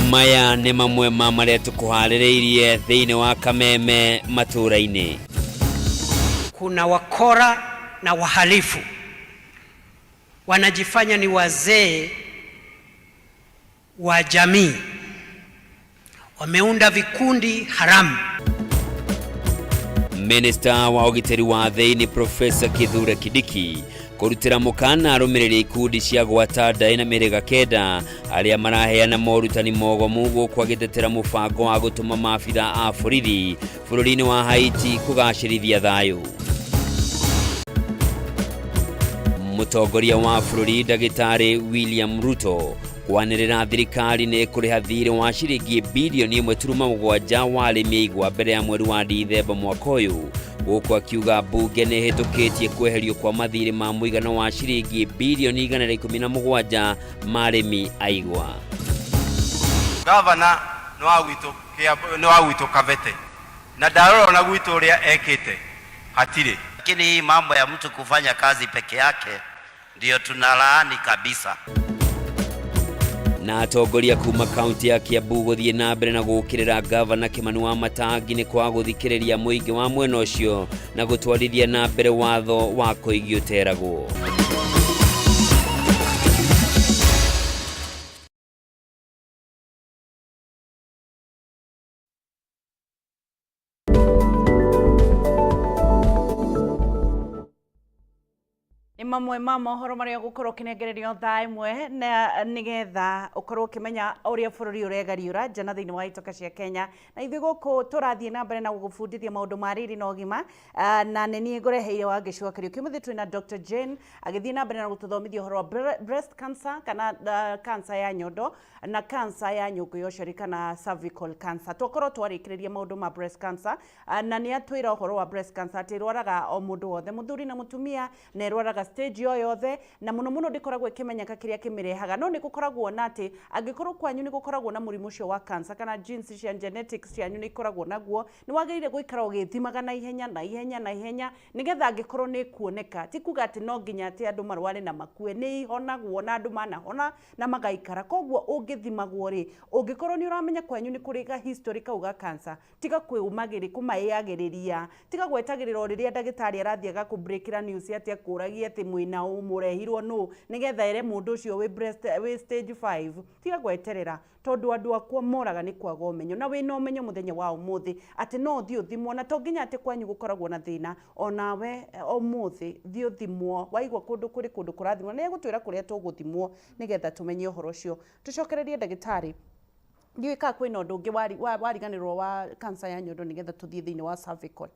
Maya nĩ mamwe ma marĩa tũkũharĩrĩirie thĩinĩ wa Kameme matũũra-inĩ. Kuna wakora na wahalifu wanajifanya ni wazee wa jamii, wameunda vikundi haramu. Minista wa ũgitĩri wa thĩinĩ Profesa Kithure Kindiki kũrutĩra mũkana arũmĩrĩri ikundi cia gwata ndaĩ na mĩhĩrĩga kenda arĩa maraheana morutani mogomu, gũkũ agĩtetera mũbango wa gũtũma maabitha a borithi bũrũri-inĩ wa Haiti kũgacĩrithia thayũ. Mũtongoria wa bũrũri Ndagĩtarĩ William Ruto kwanĩrĩra thirikari nĩ ĩkũrĩha thirĩ wa ciringi bilioni 1.7 wa arĩmi igwa mbere ya mweri wa Dithemba mwaka ũyũ, gũkũ akiuga mbunge nĩ ĩhĩtũkĩtie kweherio kwa mathirĩ ma mũigana wa ciringi bilioni 117 ma arĩmi a igwa. Gavana nĩ wa gwitũ, nĩ wa gwitũ Kabete, na ndarora ona gwitũ ũrĩa ekĩte hatirĩ. Lakini hii mambo ya mtu kufanya kazi peke yake ndiyo tunalaani kabisa. Na atongoria kuma kaunti ya Kiambu gũthiĩ na mbere na gũũkĩrĩra gavana Kimani wa Matangi nĩ kwaga gũthikĩrĩria mũingĩ wa mwena ũcio na gũtwarithia na mbere watho wa kũigi ũteragwo. Nĩ mamwe ma mohoro marĩa ũgũkorwo ũkĩnengererio thaa ĩmwe, na nĩgetha ũkorwo ũkĩmenya ũrĩa bũrũri ũregariũra nja na thĩinĩ wa itoka cia Kenya. Na ithuĩ gũkũ tũrathiĩ na mbere na gũgũbundithia maũndũ ma riri na ũgima. Na nĩ niĩ ngũreheire Wangeci wa Kariũki. Ũmũthĩ twĩna Dr. Jane agĩthiĩ na mbere na gũtũthomithia ũhoro wa breast cancer kana cancer ya nyondo na cancer ya nyũngũ ya ũciari kana cervical cancer. Twakorwo twarĩkĩrĩria maũndũ ma breast cancer, na nĩ atwĩra ũhoro wa breast cancer atĩ ĩrwaraga o mũndũ wothe, mũthuri na mũtumia, na ĩrwaraga stage o yothe, na mũno mũno ndĩkoragwo ĩkĩmenyeka kĩrĩa kĩmĩrehaga. No nĩ gũkoragwo na atĩ angĩkorwo kwanyu nĩ gũkoragwo na mũrimũ ũcio wa cancer kana genes cia genetics cianyu nĩ ikoragwo naguo, nĩ wagĩrĩire gũikara ũgĩthimaga na ihenya na ihenya na ihenya, nĩgetha angĩkorwo nĩ kuoneka, ti kuga atĩ no nginya atĩ andũ marware na makue, nĩ ihonagwo na andũ manahona na magaikara. Koguo ũngĩthimagwo rĩ, ũngĩkorwo nĩ ũramenya kwanyu nĩ kũrĩ ga history kau ga cancer, tiga kwĩũmagĩrĩ kũmaĩagĩrĩria, tiga gwetagĩrĩra o rĩrĩa ndagĩtarĩ arathiĩ agakũbreakĩra news atĩ akũragia atĩ Mwĩna ũ mũrehirwo nũ, nĩgetha ere mũndũ ũcio wĩ breast, wĩ stage 5, tiga gweterera, tondũ andũ akwa moraga nĩ kwaga ũmenyo. Na wĩna ũmenyo mũthenya wa ũmũthĩ atĩ no ũthiĩ ũthimwo, na to nginya atĩ kwanyu gũkoragwo na thĩna. Onawe ũmũthĩ thiĩ ũthimwo, waigua kũndũ kũrĩ kũndũ kũrathimwo, na nĩegũtwĩra kũrĩa tũgũthimwo nĩgetha tũmenye ũhoro ũcio. Tũcokererie ndagĩtarĩ, ndiũĩ kana kwĩna ũndũ ũngĩ wariganĩrwo wa cancer ya nyondo, nĩgetha tũthiĩ thĩinĩ wa cervical.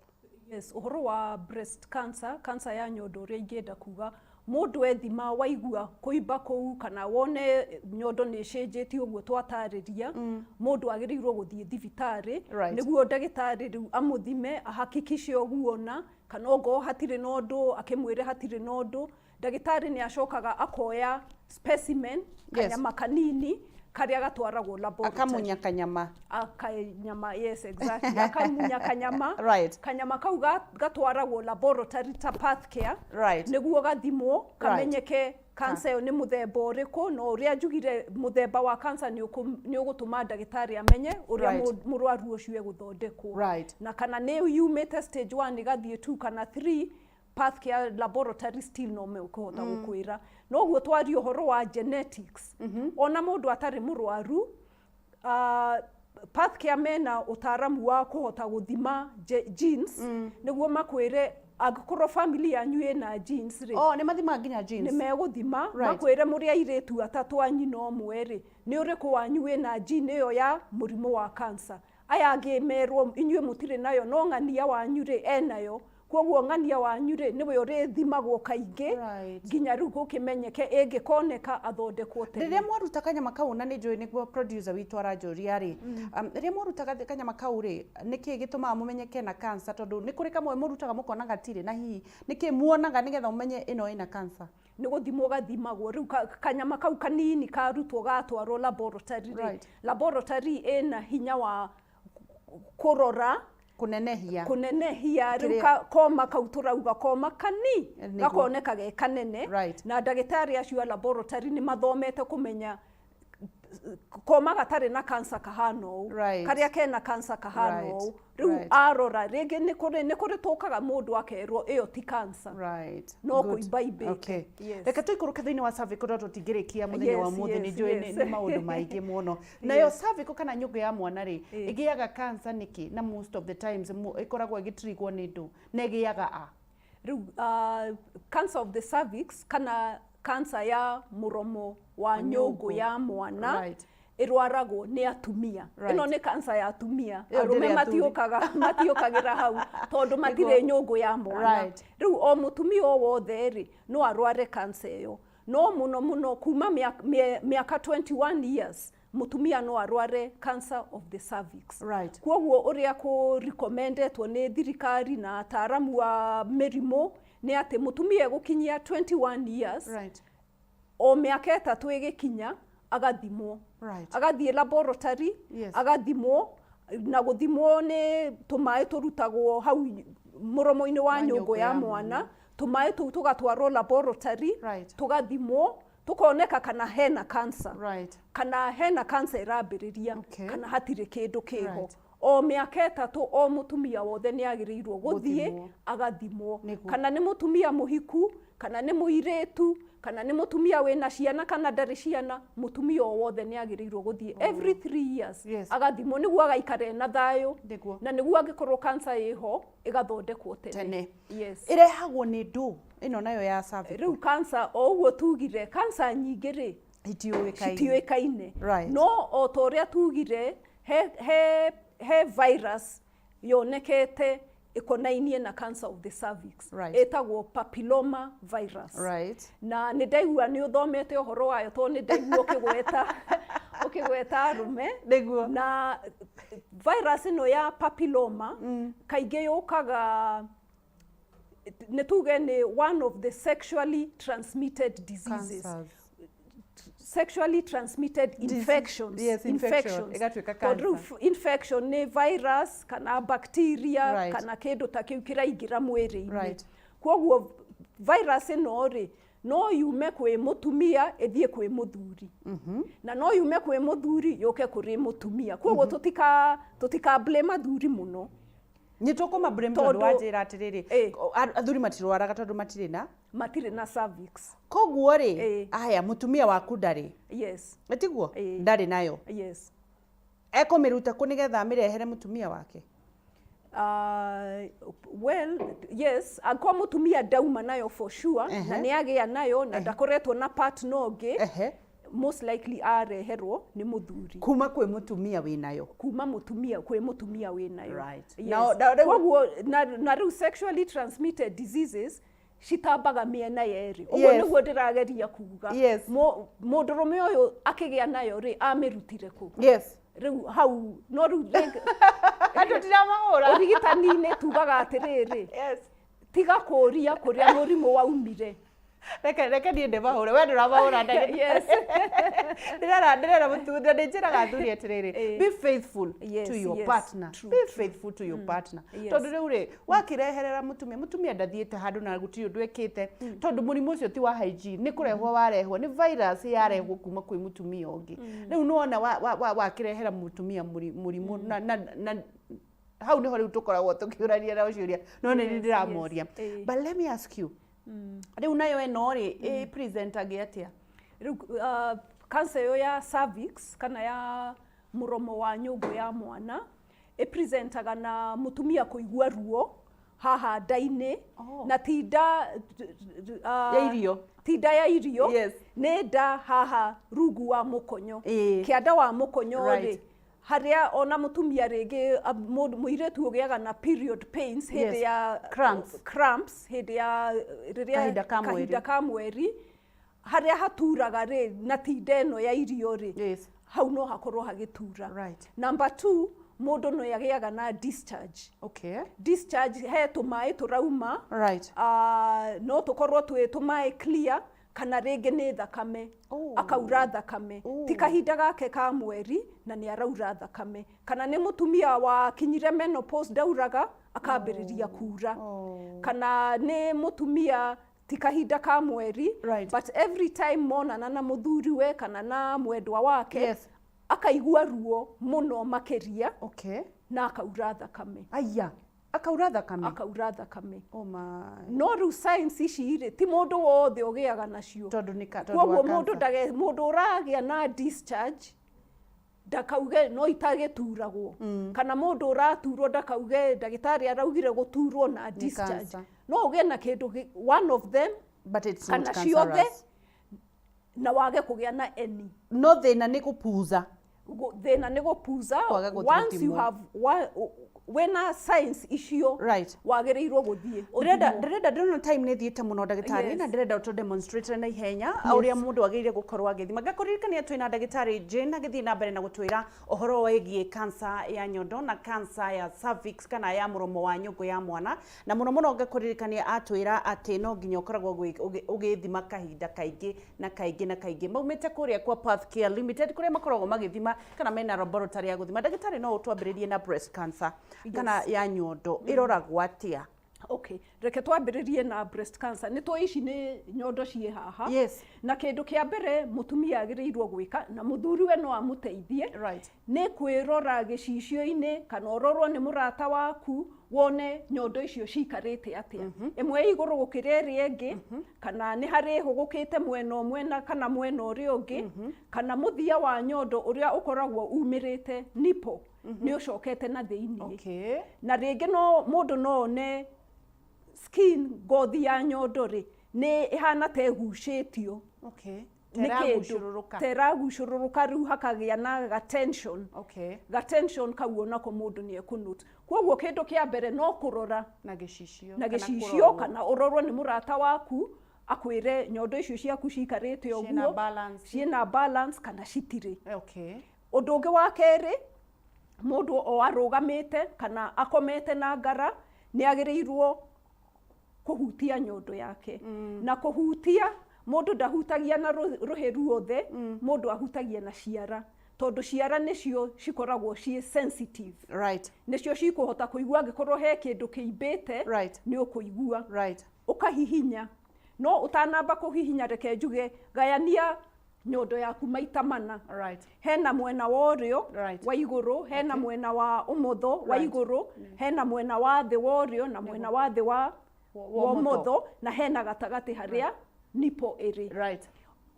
Yes, ũhoro wa breast cancer, cancer ya nyondo, ũrĩa ingĩenda kuga, mũndũ ethima waigua kũimba kũu kana wone nyondo nĩ ĩcenjetie ũguo twatarĩria, mũndũ agĩrĩirwo gũthiĩ thibitarĩ nĩguo ndagĩtarĩ rĩu amũthime, ahakikishe ũguo, kana ongorwo hatirĩ na ũndũ, akĩmwĩre hatirĩ na ũndũ. Ndagĩtarĩ nĩ acokaga akoya specimen, kanyama kanini karĩa gatwaragwo laboratory. Akamunya kanyama. Akanyama, yes, exactly, akamunya kanyama. Kanyama kau gatwaragwo laboratory ta Pathcare nĩguo gathimwo, kamenyeke cancer ĩyo nĩ mũthemba ũrĩkũ. Na ũrĩa njugire, mũthemba wa cancer nĩ ũgũtũma ndagĩtarĩ amenye ũrĩa mũrwaru ũcio egũthondekwo, na kana nĩ yumĩte stage 1 ĩgathiĩ 2 kana 3, Pathcare laboratory still no mekũhota gũkwĩra. Noguo twaria ũhoro wa genetics, ona mũndũ atarĩ mũrwaru, Pathcare mena ũtaaramu wa kũhota gũthima genes nĩguo makwĩre angĩkorwo family yanyu ĩna genes rĩ. Oh, nĩ mathimaga nginya genes? Nĩ megũthima, makwĩre mũrĩ airĩtu atatũ a nyina ũmwe rĩ, nĩ ũrĩkũ wanyu wĩna gene ĩyo ya mũrimũ wa cancer. Aya angĩ merwo inyuĩ mũtirĩ nayo, no ng'ania wanyu rĩ enayo, koguo ng'ania wanyu rĩ nĩwe ũrĩthimagwo kaingĩ nginya rĩu gũkĩmenyeke, ĩngĩkoneka athondekwo tene. Rĩrĩa mwaruta kanyama kau, na nĩ njũĩ nĩguo producer witũ aranjũria rĩ, rĩrĩa mwaruta kanyama kau rĩ, nĩkĩ gĩtũmaga mũmenye kena cancer? Tondũ nĩ kũrĩ kamwe mũrutaga mũkona gatirĩ, na hihi nĩkĩ muonaga nĩgetha mũmenye ĩno ĩna cancer? Nĩ gũthimwo gathimagwo rĩu kanyama kau kanini karutwo gatwarwo laboratory rĩ, laboratory ĩna hinya wa kũrora. Kũnenehia. Kũnenehia rĩu koma kau tũrauga koma kani gakoneka ge kanene, na ndagĩtarĩ acio a laboratory nĩ mathomete kũmenya koma gatarĩ na cancer kahana ũũ, karĩa kena cancer kahana ũũ. Rĩu arora rĩngĩ nĩ kũrĩ tũkaga mũndũ akerwo ĩyo ti cancer, no kũimba imbĩte. Yes. Reke tũikũrũke thĩinĩ wa cervical, tondũ tũtingĩrĩkia mũthenya wa ũmũthĩ. Nĩ njũĩ nĩ maũndũ maingĩ mũno. Nayo cervical kana nyũngũ ya mwana rĩ, ĩgĩaga cancer nĩkĩ? Na most of the times ĩkoragwo ĩgĩtrigwo nĩ ndũ, na ĩgĩaga a? Rĩu cancer of the cervix kana cancer ya mũromo wa nyũngũ ya mwana ĩrwaragwo nĩ atumia. Ĩno nĩ cancer ya atumia. Ĩyo arũme ndĩrĩ athuri. Matiũkagĩra hau tondũ matirĩ nyũngũ ya mwana. Rĩu o mũtumia o wothe rĩ no arware cancer ĩyo, no mũno mũno kuma mĩaka 21 years mũtumia no arware cancer of the cervix. Koguo ũrĩa kũ recommendetwo nĩ thirikari na ataaramu a mĩrimũ nĩ atĩ mũtumia egũkinyia 21 years, o mĩaka 3 ĩgĩkinya agathimwo, agathiĩ laboratory, agathimwo. Na gũthimwo nĩ tũmaĩ tũrutagwo hau mũromo-inĩ wa nyũngũ ya mwana. Tũmaĩ tũu tũgatwarwo laboratory, tũgathimwo, tũkoneka kana hena cancer, kana hena cancer ĩrambĩrĩria, kana hatirĩ kĩndũ kĩho. O mĩaka 3 o mũtumia wothe nĩ agĩrĩirwo gũthiĩ Gũthimwo. agathimwo, kana nĩ mũtumia mũhiku, kana nĩ mũirĩtu, kana nĩ mũtumia wĩna ciana, kana ndarĩ ciana, mũtumia o wothe nĩ agĩrĩirwo gũthiĩ every 3 years agathimwo nĩguo agaikara ena thayũ, na nĩguo angĩkorwo cancer ĩho ĩgathondekwo tene. Tene. Yes. Ĩrehagwo nĩ ndũ ĩno nayo ya cervical? Rĩu cancer, o ũguo tugire, cancer nyingĩ rĩ itiũĩkaine. Citiũĩkaine. No o ta ũrĩa tugire, he virus yonekete ĩkonainie na cancer of the cervix, ĩtagwo papilloma virus. Na nĩ ndaigua nĩ ũthomete ũhoro wayo, tondũ nĩ ndaigua ũkĩgweta arũme. Na virus ĩno ya papilloma kaingĩ yũkaga, nĩ tuge nĩ one of the sexually transmitted diseases, Cancers. Sexually transmitted infections. Yes, infection. Ĩgatuĩka Tondũ rĩu cancer. Infection nĩ virus kana bacteria kana kĩndũ ta kĩu kĩraingĩra mwĩrĩ-inĩ. Koguo virus ĩno rĩ no yume kwĩ mũtumia ĩthiĩ kwĩ mũthuri, na no yume kwĩ mũthuri yũke kũrĩ mũtumia. Koguo tũtika blame athuri mũno. Nĩ tũkũma blame tondũ Tondũ- wanjĩra atĩrĩrĩ, Eh. athuri matirwaraga tondũ matirĩ na Matirĩ na cervix. Koguo rĩ, Eh. aya mũtumia waku ndarĩ, Yes. ĩtiguo? Eh. Ndarĩ nayo. Yes. Ekũmĩruta kũ nĩgetha amĩrehere mũtumia wake? Well, yes, angĩkorwo mũtumia ndauma nayo for sure, na nĩ agĩa nayo na ndakoretwo na partner ũngĩ, most likely areherwo nĩ mũthuri. Kuma kwĩ mũtumia wĩnayo. Kuma mũtumia kwĩ mũtumia wĩnayo. Right. Yes. Koguo Koguo na rĩu sexually transmitted diseases citambaga mĩena yerĩ, ũguo nĩguo ndĩrageria kuga. Mũndũrũme ũyũ akĩgĩa nayo rĩ, amĩrutire kũ? Rĩu hau no rĩu Andũ tiramahũra. Ũrigitani-inĩ tugaga atĩrĩrĩ, tiga kũũria kũrĩa mũrimũ waumire. Reke niĩ ndĩmahũre, we ndũramahũra. Yes. Ndĩrera mũtumia, nĩ njĩraga athuri atĩrĩrĩ, be faithful to your partner. True, Be true. faithful to your partner, tondũ rĩu rĩ, wakĩreherera mũtumia, mũtumia ndathiĩte handũ na gũtirĩ ũndũ ekĩte, tondũ mũrimũ ũcio ti wa hygiene, nĩ kũrehwo warehwo, nĩ virus yarehwo kuma kwĩ mũtumia ũngĩ. Rĩu nĩwona wakĩrehera mũtumia mũrimũ, na hau nĩho rĩu tũkoragwo tũkĩũrania na ciũria, no nĩ ndĩramoria. But let me ask you, rĩu nayo ĩno rĩ, ĩ presentagĩ atĩa? Rĩu cancer ĩyo ya cervix kana ya mũromo wa nyũngũ ya mwana ĩpresentaga na mũtumia kũigua ruo haha nda-inĩ, na ti nda Ya irio. Ti nda ya irio. Nĩ nda haha rungu wa mũkonyo, kĩanda wa mũkonyo rĩ, harĩa ona mũtumia rĩngĩ mũirĩtu ũgĩaga na period pains hĩndĩ ya Cramps. Cramps hĩndĩ ya rĩrĩa Kahinda ka mweri. Kahinda ka mweri, harĩa haturaga rĩ, na ti nda ĩno ya irio rĩ, hau no hakorwo hagĩtura. Number two, mũndũ no agĩaga na discharge. Discharge, he tũmaĩ tũrauma. No tũkorwo twĩ tũmaĩ clear kana rĩngĩ nĩ thakame. Akaura thakame, ti kahinda gake ka mweri na nĩ araura thakame, kana nĩ mũtumia wakinyire menopause, ndauraga, akambĩrĩria kura, kana nĩ mũtumia ti kahinda ka mweri, but every time monana na mũthuriwe kana na mwendwa wake, akaigua ruo mũno makĩria na akaura thakame. Aya, akaura thakame. Akaura thakame. Oh my. No rĩu signs ici rĩ, ti mũndũ wothe ũgĩaga nacio. Tondũ nĩ tondũ wa Koguo mũndũ cancer. ndage mũndũ ũragĩa na discharge ndakauge no itagĩturagwo, kana mũndũ ũraturwo ndakauge ndagĩtarĩ araugire gũturwo na discharge. Cancer. No ũgĩe na kĩndũ one of them But it's kana not ciothe cancerous. Na wage kũgĩa na any. No thĩna nĩ gũpuza. Thĩna nĩ gũpuza. Kwaga gũthiĩ Once you gũthimwo. have wĩna signs icio, wagĩrĩirwo gũthiĩ Ndĩrenda ũthimwo. Ndĩrenda, ndĩrona time nĩ thiĩte mũno, ndagĩtarĩ, na ndĩrenda tũ demonstrate na ihenya ũrĩa mũndũ agĩrĩire gũkorwo agĩthima. Ngakũririkania twĩna ndagĩtarĩ Jane agĩthiĩ na mbere na gũtwĩra ũhoro wĩgiĩ cancer ya nyondo na cancer ya cervix kana ya mũromo wa nyũngũ ya mwana, na mũno mũno ngakũririkania atwĩra atĩ no nginya ũkoragwo ũgĩthima kahinda kaingĩ na kaingĩ na kaingĩ. Maumĩte kũrĩa kwa Path Care Limited, kũrĩa makoragwo magĩthima kana mena laboratory ya gũthima. Ndagĩtarĩ, no ũtwambĩrĩrie na breast cancer kana ya nyondo, ĩroragwo atĩa? Okay, reke twambĩrĩrie na breast cancer. Nĩ tũĩ ici nĩ nyondo ciĩ haha. Na kĩndũ kĩa mbere mũtumia agĩrĩirwo gwĩka, na mũthuriwe no amũteithie, nĩ kwĩrora gĩcicio-inĩ kana ũrorwo nĩ mũrata waku, wone nyondo icio cikarĩte atĩa, ĩmwe ĩ igũrũ gũkĩra ĩrĩa ĩngĩ, kana nĩ harĩ hũgũkĩte mwena ũmwe na kana mwena ũrĩa ũngĩ, kana mũthia wa nyondo ũrĩa ũkoragwo umĩrĩte, nipple, nĩ ũcokete na thĩiniĩ. Na rĩngĩ no mũndũ no one skin, ngothi ya nyondo rĩ, nĩ ĩhana ta ĩgucĩtio nĩ kĩndũ. Teragucũrũrũka. Ta ĩragucũrũrũka, rĩu hakagĩa na ga tension. Ga tension kau onako mũndũ nĩ ekũnote. Koguo kĩndũ kĩa mbere no kũrora na gĩcicio na kana gĩcicio kũrorwo. Kana ũrorwo nĩ mũrata waku akwĩre nyondo icio ciaku cikarĩte Ciĩna ũguo, balance. Ciĩna balance kana citirĩ. Ũndũ ũngĩ wa kerĩ, mũndũ o arũgamĩte kana akomete na ngara nĩ agĩrĩirwo kũhutia nyondo yake. Na kũhutia, mũndũ ndahutagia na rũhĩ ruothe, mũndũ ahutagia na ciara, tondũ ciara nĩcio cikoragwo ciĩ sensitive. Nĩcio cikũhota kũigua angĩkorwo he kĩndũ kĩimbĩte. Nĩ ũkũigua. Ũkahihinya, no ũtanamba kũhihinya, reke njuge gayania. Nyondo yaku maita mana. Right. Hena mwena wa ũrĩo Right. wa igũrũ, hena mwena wa ũmotho wa Right. igũrũ, hena mwena wa thĩ wa ũrĩo na mwena wa thĩ wa wa wa ũmotho. ũmotho, na hena gatagatĩ harĩa nipo ĩrĩ. Right.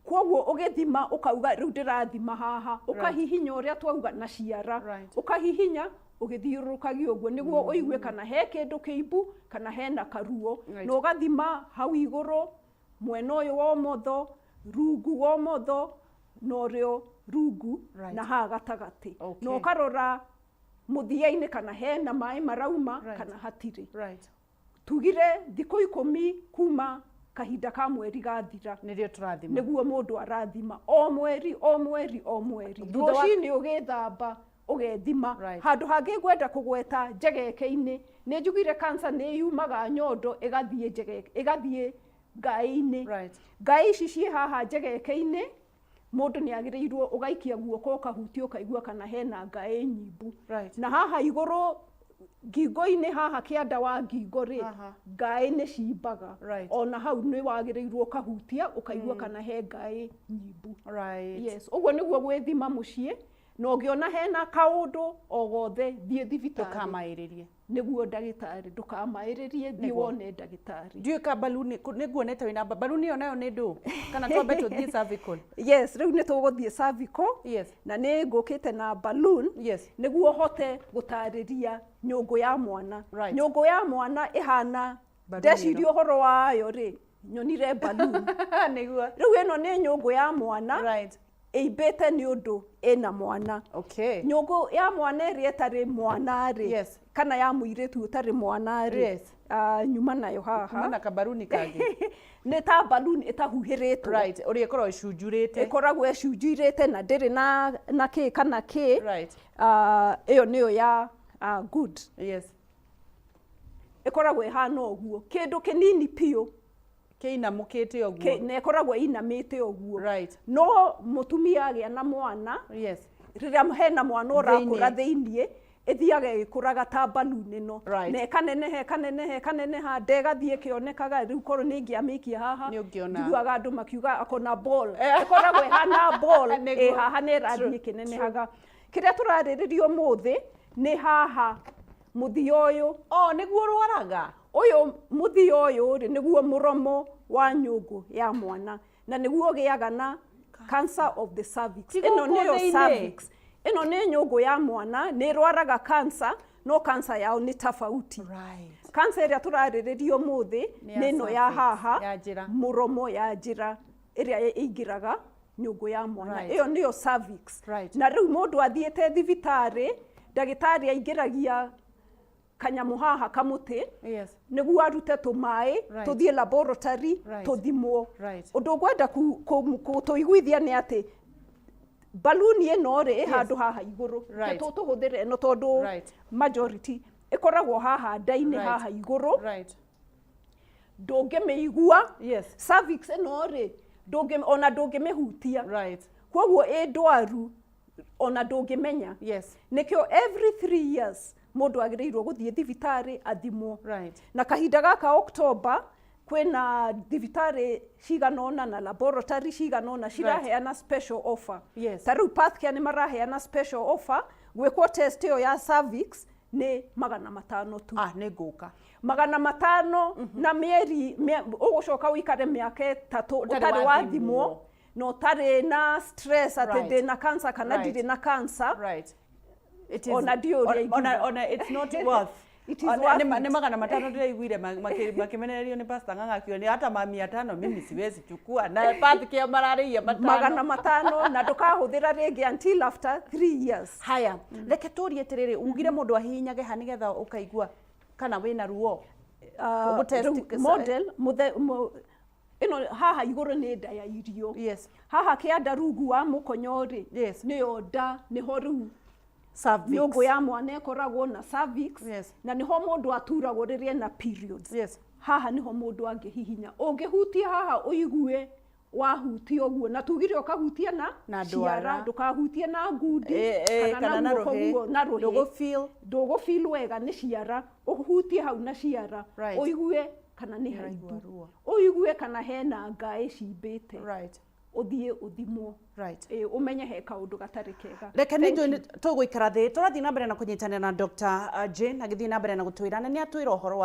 Koguo ũgĩthima ũkauga rĩu ndĩrathima haha, ũkahihinya ũrĩa twauga na ciara. Right. Ũkahihinya ũgĩthiũrũrũkagia ũguo nĩguo ũigue kana he kĩndũ kĩimbu kana hena karuo. Right. Na ũgathima hau igũrũ, mwena ũyũ wa ũmotho, rungu wa ũmotho na ũrĩo rungu. Right. Na haha gatagatĩ. Okay. Na ũkarora mũthia-inĩ kana hena maĩ marauma. Right. Kana hatirĩ. Right. Tugire thikũ 10 kuma kahinda ka mweri gathira nĩrĩo tũrathima. Nĩguo mũndũ arathima o mweri, o mweri, o mweri. Thutha wa- Rũcinĩ ũgĩthamba ũgethima. Right. Handũ hangĩ ngwenda kũgweta njegeke-inĩ, nĩ njugire cancer nĩ yumaga nyondo ĩgathiĩ njegeke, ĩgathiĩ ngaĩ-inĩ. Right. Ngaĩ ici ciĩ haha njegeke-inĩ, mũndũ nĩ agĩrĩirwo ũgaikia guoko ũkahutia ũkaigua kana hena ngaĩ nyimbu. Right. Na haha igũrũ ngingo-inĩ, haha kĩanda wa ngingo rĩ, Aha. ngaĩ nĩ cimbaga. Right. Ona hau nĩ wagĩrĩirwo ũkahutia ũkaigua kana he ngaĩ nyimbu. Right. Yes, ũguo nĩguo gwĩthima mũciĩ, na ũngĩona hena kaũndũ o gothe, thiĩ thibitarĩ. Ndũkamaĩrĩrie. Nĩguo ndagĩtarĩ, ndũkamaĩrĩrie, thiĩ Nĩguo. wone ndagĩtarĩ. Ndiũĩ ka baluni nĩ nguonete wĩna baluni ĩyo nayo nĩ ndũ kana twambe tũthiĩ cervical? Yes, rĩu nĩ tũgũthiĩ cervical. Yes. Na nĩ ngũkĩte na balloon. Yes. Nĩguo hote gũtarĩria nyũngũ ya mwana. Right. Nyũngũ ya mwana ĩhana Balloon ndeciria ĩno. ũhoro wayo rĩ, nyonire balloon. Nĩguo. Rĩu ĩno nĩ nyũngũ ya mwana. Right. Ĩimbĩte nĩ ũndũ ĩna mwana. Okay. Nyũngũ ya mwana ĩrĩa ĩtarĩ mwana rĩ, Yes. kana ya mũirĩtu ũtarĩ mwana rĩ, Yes. nyuma nayo Kuma haha na kabaruni kangĩ. Nĩ ta balloon ĩtahuhĩrĩtwo. Right, ũrĩa ĩkoragwo ĩcunjurĩte. Ĩkoragwo ĩcunjurĩte na ndĩrĩ na kĩ kana kĩ. Right. Ĩyo nĩyo ya good. Yes. Ĩkoragwo ĩhana ũguo, kĩndũ kĩnini biũ. Kĩinamũkĩte ũguo. Na ĩkoragwo ĩinamĩte ũguo. Right. No mũtumia agĩa na mwana, Yes. rĩrĩa hena mwana ũrakũra Thĩiniĩ. thĩiniĩ, ĩthiaga ĩgĩkũraga ta balloon ĩno. Right. Na ĩkaneneha, ĩkaneneha, ĩkaneneha, nda ĩgathiĩ ĩkĩonekaga. Rĩu korwo nĩ ingĩamĩikia haha, Nĩ ũngĩona. njiguaga andũ makiuga akona ball, ĩkoragwo ĩhana ball. Nĩguo. Ĩ haha na ĩrathiĩ True, ĩkĩnenehaga. Kĩrĩa tũrarĩrĩria ũmũthĩ nĩ haha mũthia ũyũ. Oh, nĩguo ũrwaraga. Ũyũ mũthia ũyũ rĩ, nĩguo mũromo wa nyũngũ ya mwana, na nĩguo ũgĩaga na cancer of the cervix. Ti Ĩno gũkũ nĩyo thĩinĩ? cervix. Ĩno nĩ nyũngũ ya mwana, nĩ ĩrwaraga cancer, no cancer yao nĩ tofauti. Right. Cancer ĩrĩa tũrarĩrĩria ũmũthĩ Nĩ ya nĩ ĩno ya cervix, haha ya njĩra. mũromo ya njĩra ĩrĩa ĩingĩraga nyũngũ ya mwana. Right. Ĩyo nĩyo cervix. Right. Na rĩu mũndũ athiĩte thibitarĩ, ndagĩtarĩ aingĩragia kanyamũ haha kamũtĩ Yes. nĩguo arute tũmaĩ. Right. Tũthiĩ laboratory. Right. Tũthimwo. Right. Ũndũ ngwenda gũtũiguithia nĩ atĩ baluni ĩno rĩ, ĩ handũ haha igũrũ. Right. Tũhũthĩre ĩno tondũ Right. majority ĩkoragwo haha nda-inĩ. Right. Haha igũrũ. Right. Ndũngĩmĩigua. Yes. Cervix ĩno rĩ, ndũngĩ ona ndũngĩmĩhutia. Right. Koguo ĩ ndwaru ona ndũngĩmenya. Yes. Nĩkĩo every 3 years mũndũ agĩrĩirwo gũthiĩ thibitarĩ athimwo. Right. Na kahinda gaka October kwĩna thibitarĩ cigana ũna na laboratory cigana ũna ciraheana special offer. Yes. Ta rĩu Pathcare nĩ maraheana special offer, gwĩkwo test ĩyo ya cervix nĩ 500 tu. Ah, nĩ ngũka. 500 na mĩeri ũgũcoka ũikare mĩaka 3 Ũtarĩ ũtarĩ wathimwo. wathimwo na ũtarĩ na stress atĩ Right. ndĩna cancer kana ndirĩ na cancer. Right. It is, Ona ndiũĩ ũrĩa ona, ingiuga. ona it's not worth. It is Ona- worth nĩ it. Nĩ 500 ndĩraiguire makĩmenererio nĩ Pastor Ng'ang'a akiuga nĩ hata ma 500 mimi siwezi chukua, na Pathcare mararĩia matano. 500, na ndũkahũthĩra rĩngĩ until after 3 years. Haya, reke tũrie atĩrĩrĩ, ugire mũndũ ahihinyage ha nĩgetha ũkaigua kana wĩna ruo? Ũgũ-test Rĩu model ĩno haha igũrũ nĩ nda ya irio. Yes. Haha kĩanda rungu wa mũkonyo rĩ, Yes. nĩyo nda, nĩho rĩu Cervix. nyũngũ ya mwana ĩkoragwo na cervix. Yes. Na nĩho mũndũ aturagwo rĩrĩa ena periods. Yes. Haha nĩho mũndũ angĩhihinya, ũngĩhutia haha ũigue wahutia ũguo, na tugire ũkahutia na Na ciara, ndwara. ndũkahutie na ngundi Kana na guoko rũhĩ. guo, na rũhĩ. Ndũgũ-feel. Ndũgũ-feel wega, nĩ ciara. Ũhutie hau na ciara, Right. ũigue kana nĩ Nĩũraigua haimbu, ruo. ũigue kana hena ngaĩ cimbĩte. Right. Ũthiĩ ũthimwo. Right. Ĩ, ũmenye he kaũndũ gatarĩ kega. Reke nĩ Thank njũĩ you. tũgũikara thĩ tũrathiĩ na mbere na kũnyitanĩra na Dr. Jane agĩthiĩ na mbere na gũtwĩra, na nĩ atwĩra ũhoro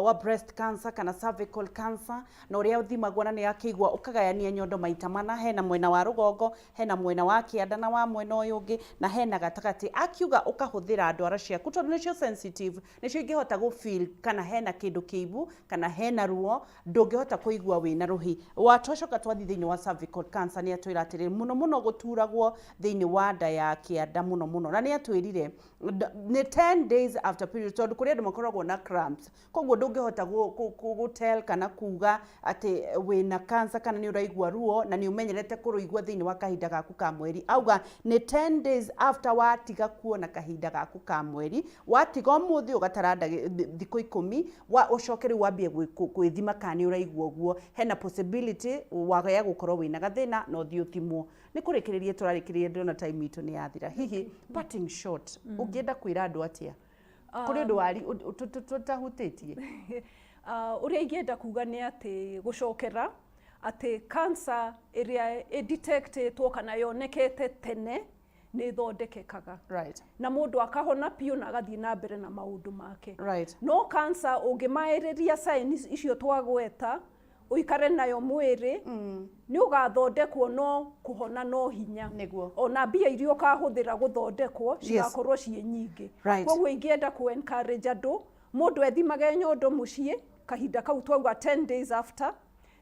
wa breast cancer kana cervical cancer na ũrĩa ũthimagwo, na nĩ akĩigua ũkagayania nyondo maita mana, hena mwena wa rũgongo, hena mwena wa kĩanda na wa mwena ũyũ ũngĩ, na hena gatagatĩ. Akiuga ũkahũthĩra ndwara ciaku tondũ nĩcio sensitive, nĩcio ingĩhota gũ feel kana hena kĩndũ kĩibu kana hena ruo ndũngĩhota kũigua wĩna rũhi. Watwacoka twathiĩ thĩinĩ wa cervical cancer, nĩ atwĩra atĩrĩrĩ, mũno mũno gũturagwo thĩinĩ wa nda ya kĩanda mũno mũno, na nĩ atwĩrire nĩ 10 days after period, tondũ kũrĩ andũ makoragwo na cramps, koguo ndũngĩhota gũtell kana kuga atĩ wĩna cancer kana nĩ ũraigua ruo na nĩ ũmenyerete kũrũigua thĩinĩ wa kahinda gaku ka mweri. Auga nĩ 10 days after watiga kuona kahinda gaku ka mweri, watiga ũmũthĩ ũgatara thikũ 10 wa ũcoke rĩu wambie gwĩthima kana nĩ ũraigua ũguo, hena possibility wa ya gũkorwo wĩna gathĩna na ũthiĩ ũthimwo. Nĩ kũrĩkĩrĩria tũrarĩkĩrĩria, ndĩrona time itũ nĩ yathira. Hihi parting shot, ũngĩenda kwĩra andũ atĩa kũrĩ ũndũ wari tũtahutĩtie? Ũrĩa ingĩenda kuga nĩ atĩ gũcokera atĩ cancer ĩrĩa ĩdetectĩtwo kana yonekete tene nĩ ĩthondekekaga na mũndũ akahona biũ na agathiĩ na mbere na maũndũ make. No cancer ũngĩmaĩrĩria signs icio twagweta, ũikare nayo mwĩrĩ, nĩ ũgathondekwo, no kũhona no hinya. Ona mbia iria ũkahũthĩra gũthondekwo cigakorwo ciĩ nyingĩ. Koguo ingĩenda kũ encourage andũ, mũndũ ethimage nyondo mũciĩ kahinda kau twauga 10 days after,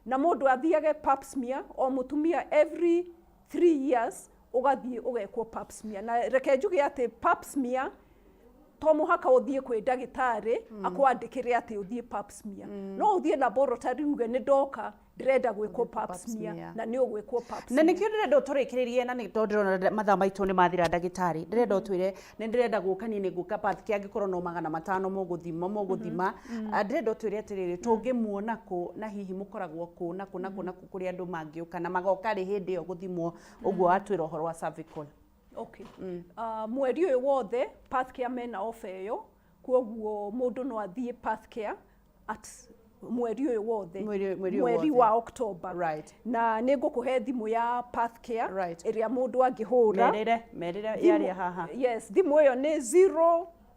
na mũndũ athiage pap smear, o mũtumia every 3 years ũgathiĩ ũgekwo pap smear. Na reke njuge atĩ pap smear to mũhaka ũthiĩ kwĩ ndagĩtarĩ akwandĩkĩre atĩ ũthiĩ pap smear. No ũthiĩ laboratory uge, "Nĩ ndoka, ndĩrenda gwĩkwo pap smear," na nĩ ũgwĩkwo pap Na smear. Nĩkĩo ndĩrenda ũtũrĩkĩrĩrie, na nĩ tondũ ndĩrona mathaa maitũ nĩ mathira. Ndagĩtarĩ, ndĩrenda ũtwĩre, nĩ ndĩrenda gũka niĩ, nĩ ngũka Pathcare angĩkorwo no 500 mũgũthima. Ah, ndĩrenda ũtwĩre atĩrĩrĩ, tũngĩmuona kũ, na hihi mũkoragwo kũ na kũ na kũ na kũ, kũrĩa andũ mangĩũka na magoka rĩ hĩndĩ ĩyo gũthimwo ũguo watwĩra ũhoro wa cervical? Okay. Mweri ũyũ wothe Pathcare mena offer ĩyo, koguo mũndũ no athiĩ Pathcare at mweri ũyũ wothe. Mweri ũyũ Mweri wothe. Wa October. Na nĩ ngũkũhe thimũ ya Pathcare ĩrĩa mũndũ angĩhũra. Merĩre, merĩre yaria haha. Yes, thimũ ĩyo nĩ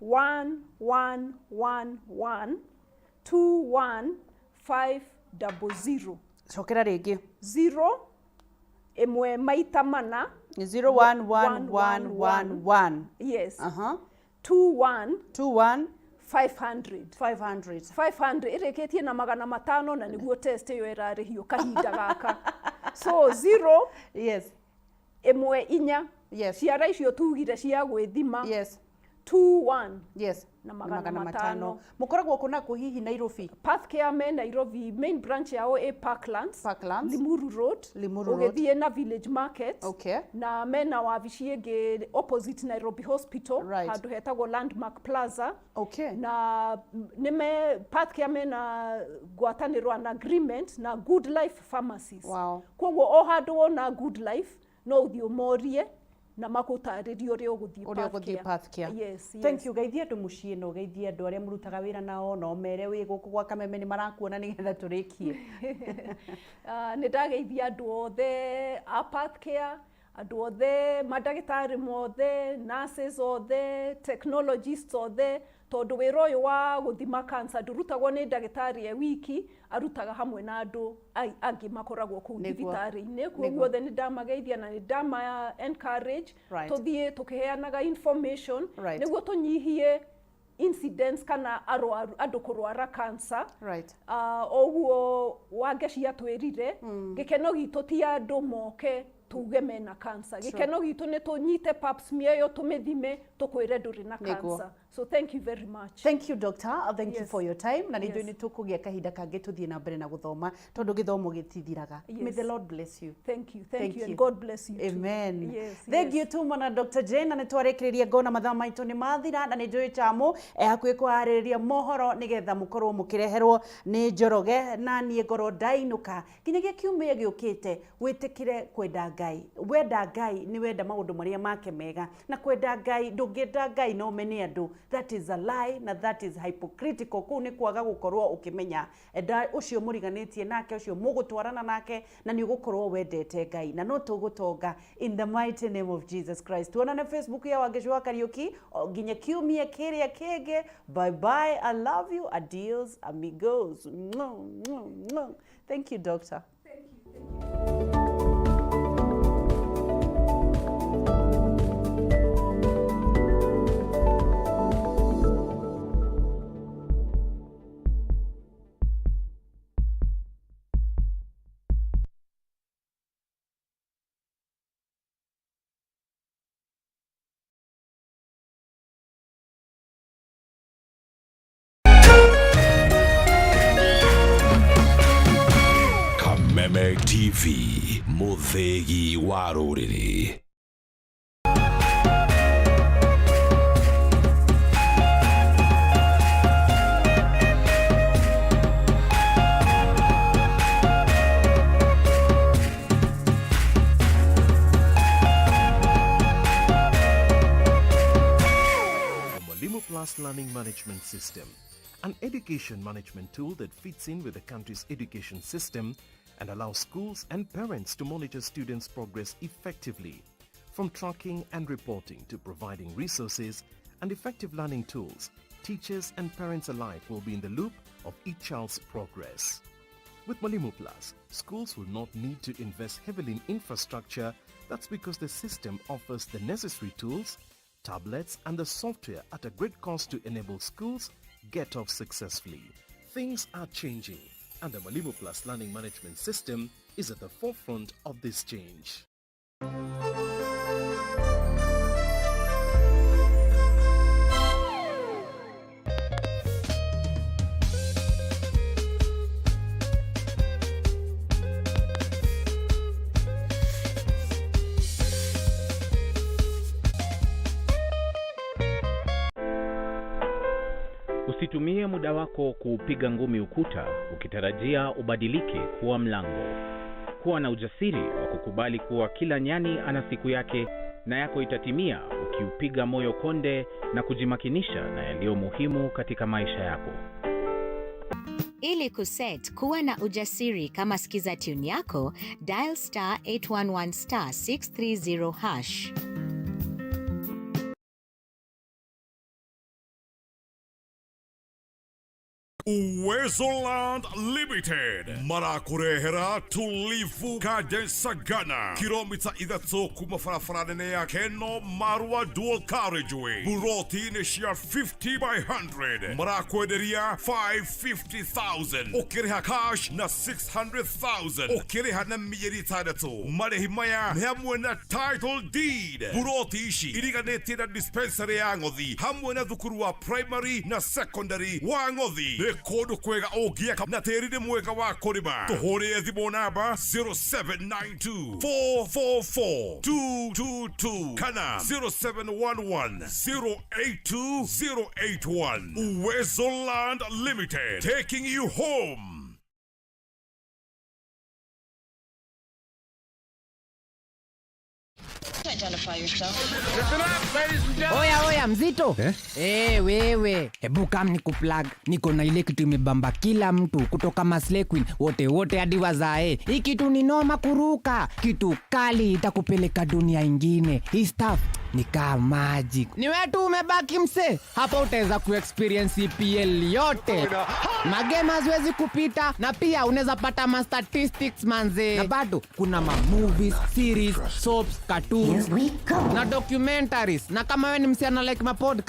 01111 21500. Cokera rĩngĩ. 0 ĩmwe maita mana. 011111. Yes. 21 21 500. 500. 500, ĩrĩkĩtie na 500, na nĩguo test ĩyo ĩrarĩhio kahinda gaka. So 0 ĩmwe inya ciara icio tugire cia gwĩthima, 21 na 500. Mũkoragwo kũ na kũ hihi Nairobi? Pathcare me Nairobi, main branch yao ĩ Parklands, Parklands. Limuru Road. Limuru Road. Ũgĩthiĩ na Village Market. Na mena wabici ĩngĩ opposite Nairobi Hospital, handũ hetagwo Landmark Plaza. Na nĩme Pathcare mena ngwatanĩro, an agreement na Good Life Pharmacies. Koguo o handũ wona Good Life no ũthiĩ ũmorie na magũtarĩrie ũrĩa ũgũthiĩ Ũrĩa ũgũthiĩ Pathcare. Yes. Thank you. Geithie andũ mũciĩ na ũgeithie andũ arĩa mũrutaga wĩra nao, na ũmere wĩ gũkũ gwa Kameme nĩ marakuona, nĩgetha tũrĩkie. Ah, nĩ ndageithia andũ othe a Pathcare, andũ othe, mandagĩtarĩ mothe, nurses othe, technologists othe, tondũ wĩra ũyũ wa gũthima cancer ndũrutagwo nĩ ndagĩtarĩ e wiki, arutaga hamwe na andũ angĩ makoragwo kũu thibitarĩ-inĩ. Koguo othe nĩ ndamageithia na nĩ ndama encourage tũthiĩ tũkĩheanaga information nĩguo tũnyihie incidence kana arwaru, andũ kũrwara cancer. O ũguo Wangeci atwĩrire, gĩkeno gitũ ti andũ moke tuge mena cancer. Gĩkeno gitũ nĩ tũnyite pap smear ĩyo, tũmĩthime, tũkwĩre ndũrĩ na cancer. So thank you very much. Thank you, doctor. Thank you for your time. Na nĩ njũĩ nĩ tũkũgĩa kahinda kangĩ tũthiĩ na mbere na gũthoma, tondũ gĩthomo gĩtithiraga. May the Lord bless you. Thank you, thank you, and God bless you too. Amen. Thank you tu mana Dr. Jane, na nĩ twarĩkĩrĩria, ngona mathaa maitũ nĩ mathira, na nĩ njũĩ Chamo e hakuhĩ kũharĩrĩria mohoro nĩgetha mũkorwo mũkĩreherwo nĩ Njoroge, na niĩ ngorwo ndainũka. Nginyagia kiumia gĩũkĩte, wĩtĩkĩre kwenda Ngai. Wenda Ngai nĩ wenda maũndũ marĩa make mega, na kwenda Ngai, ndũngĩenda Ngai na ũmene andũ. That is a lie na that is hypocritical. Kũu nĩ kwaga gũkorwo ũkĩmenya enda ũcio mũriganĩtie nake, ũcio mũgũtwarana nake, na nĩ ũgũkorwo wendete Ngai na no tũgũtonga in the mighty name of Jesus Christ. Tuonane Facebook ya Wangeci wa Kariuki o nginya kiumia kĩrĩa kĩngĩ. Bye bye, I love you, adios amigos. Mwah, mwah, mwah. Thank you, doctor. Kameme TV, mũthĩgi wa rũrĩrĩ. The Mwalimu Plus Learning Management System, an education management tool that fits in with the country's education system and allows schools and parents to monitor students' progress effectively. From tracking and reporting to providing resources and effective learning tools, teachers and parents alike will be in the loop of each child's progress. With Mwalimu Plus, schools will not need to invest heavily in infrastructure. That's because the system offers the necessary tools, tablets and the software at a great cost to enable schools get off successfully. Things are changing, and the Mwalimu Plus Learning Management System is at the forefront of this change. Usitumie muda wako kuupiga ngumi ukuta ukitarajia ubadilike kuwa mlango. Kuwa na ujasiri wa kukubali kuwa kila nyani ana siku yake na yako itatimia ukiupiga moyo konde na kujimakinisha na yaliyo muhimu katika maisha yako. Ili kuset kuwa na ujasiri kama skiza tune yako, dial star 811 star 630 hash. Uwezo Land Limited marakũrehera Tulivu Garden Sagana, kilomita 3 kuma barabara nene ya Keno Marua Dual Carriageway, buroti-inĩ cia 50 by 100 marakwenderia 550,000 ũkĩrĩha cash na 600,000 ũkĩrĩha na mĩeri 6. Marĩhi maya nĩ hamwe na title deed. Buroti ici iriganĩtie na dispensary ya Ng'othi hamwe na thukuru wa primary na secondary wa Ng'othi. Nĩ kũndũ kwega ũngĩaka na tĩri nĩ mwega wa kũrĩma. Tũhũrĩre thimũ namba 0792 444 222 kana 0711 082 081. Uwezo Land Limited, taking you home. Oya oya mzito eh? Hey, wewe hebu kam ni kuplug, niko na ile kitu imebamba kila mtu kutoka Maslay Queen wote wote hadi wazae. Hii kitu ni noma kuruka, kitu kali itakupeleka dunia ingine. Hii stuff ni kaa magic. Ni wewe tu umebaki mse, hapa utaweza kuexperience EPL yote, magame haziwezi kupita, na pia unaweza pata ma statistics manze, na bado kuna ma movies, series, soaps, cartoons na documentaries. Na kama wewe ni msichana like ma podcast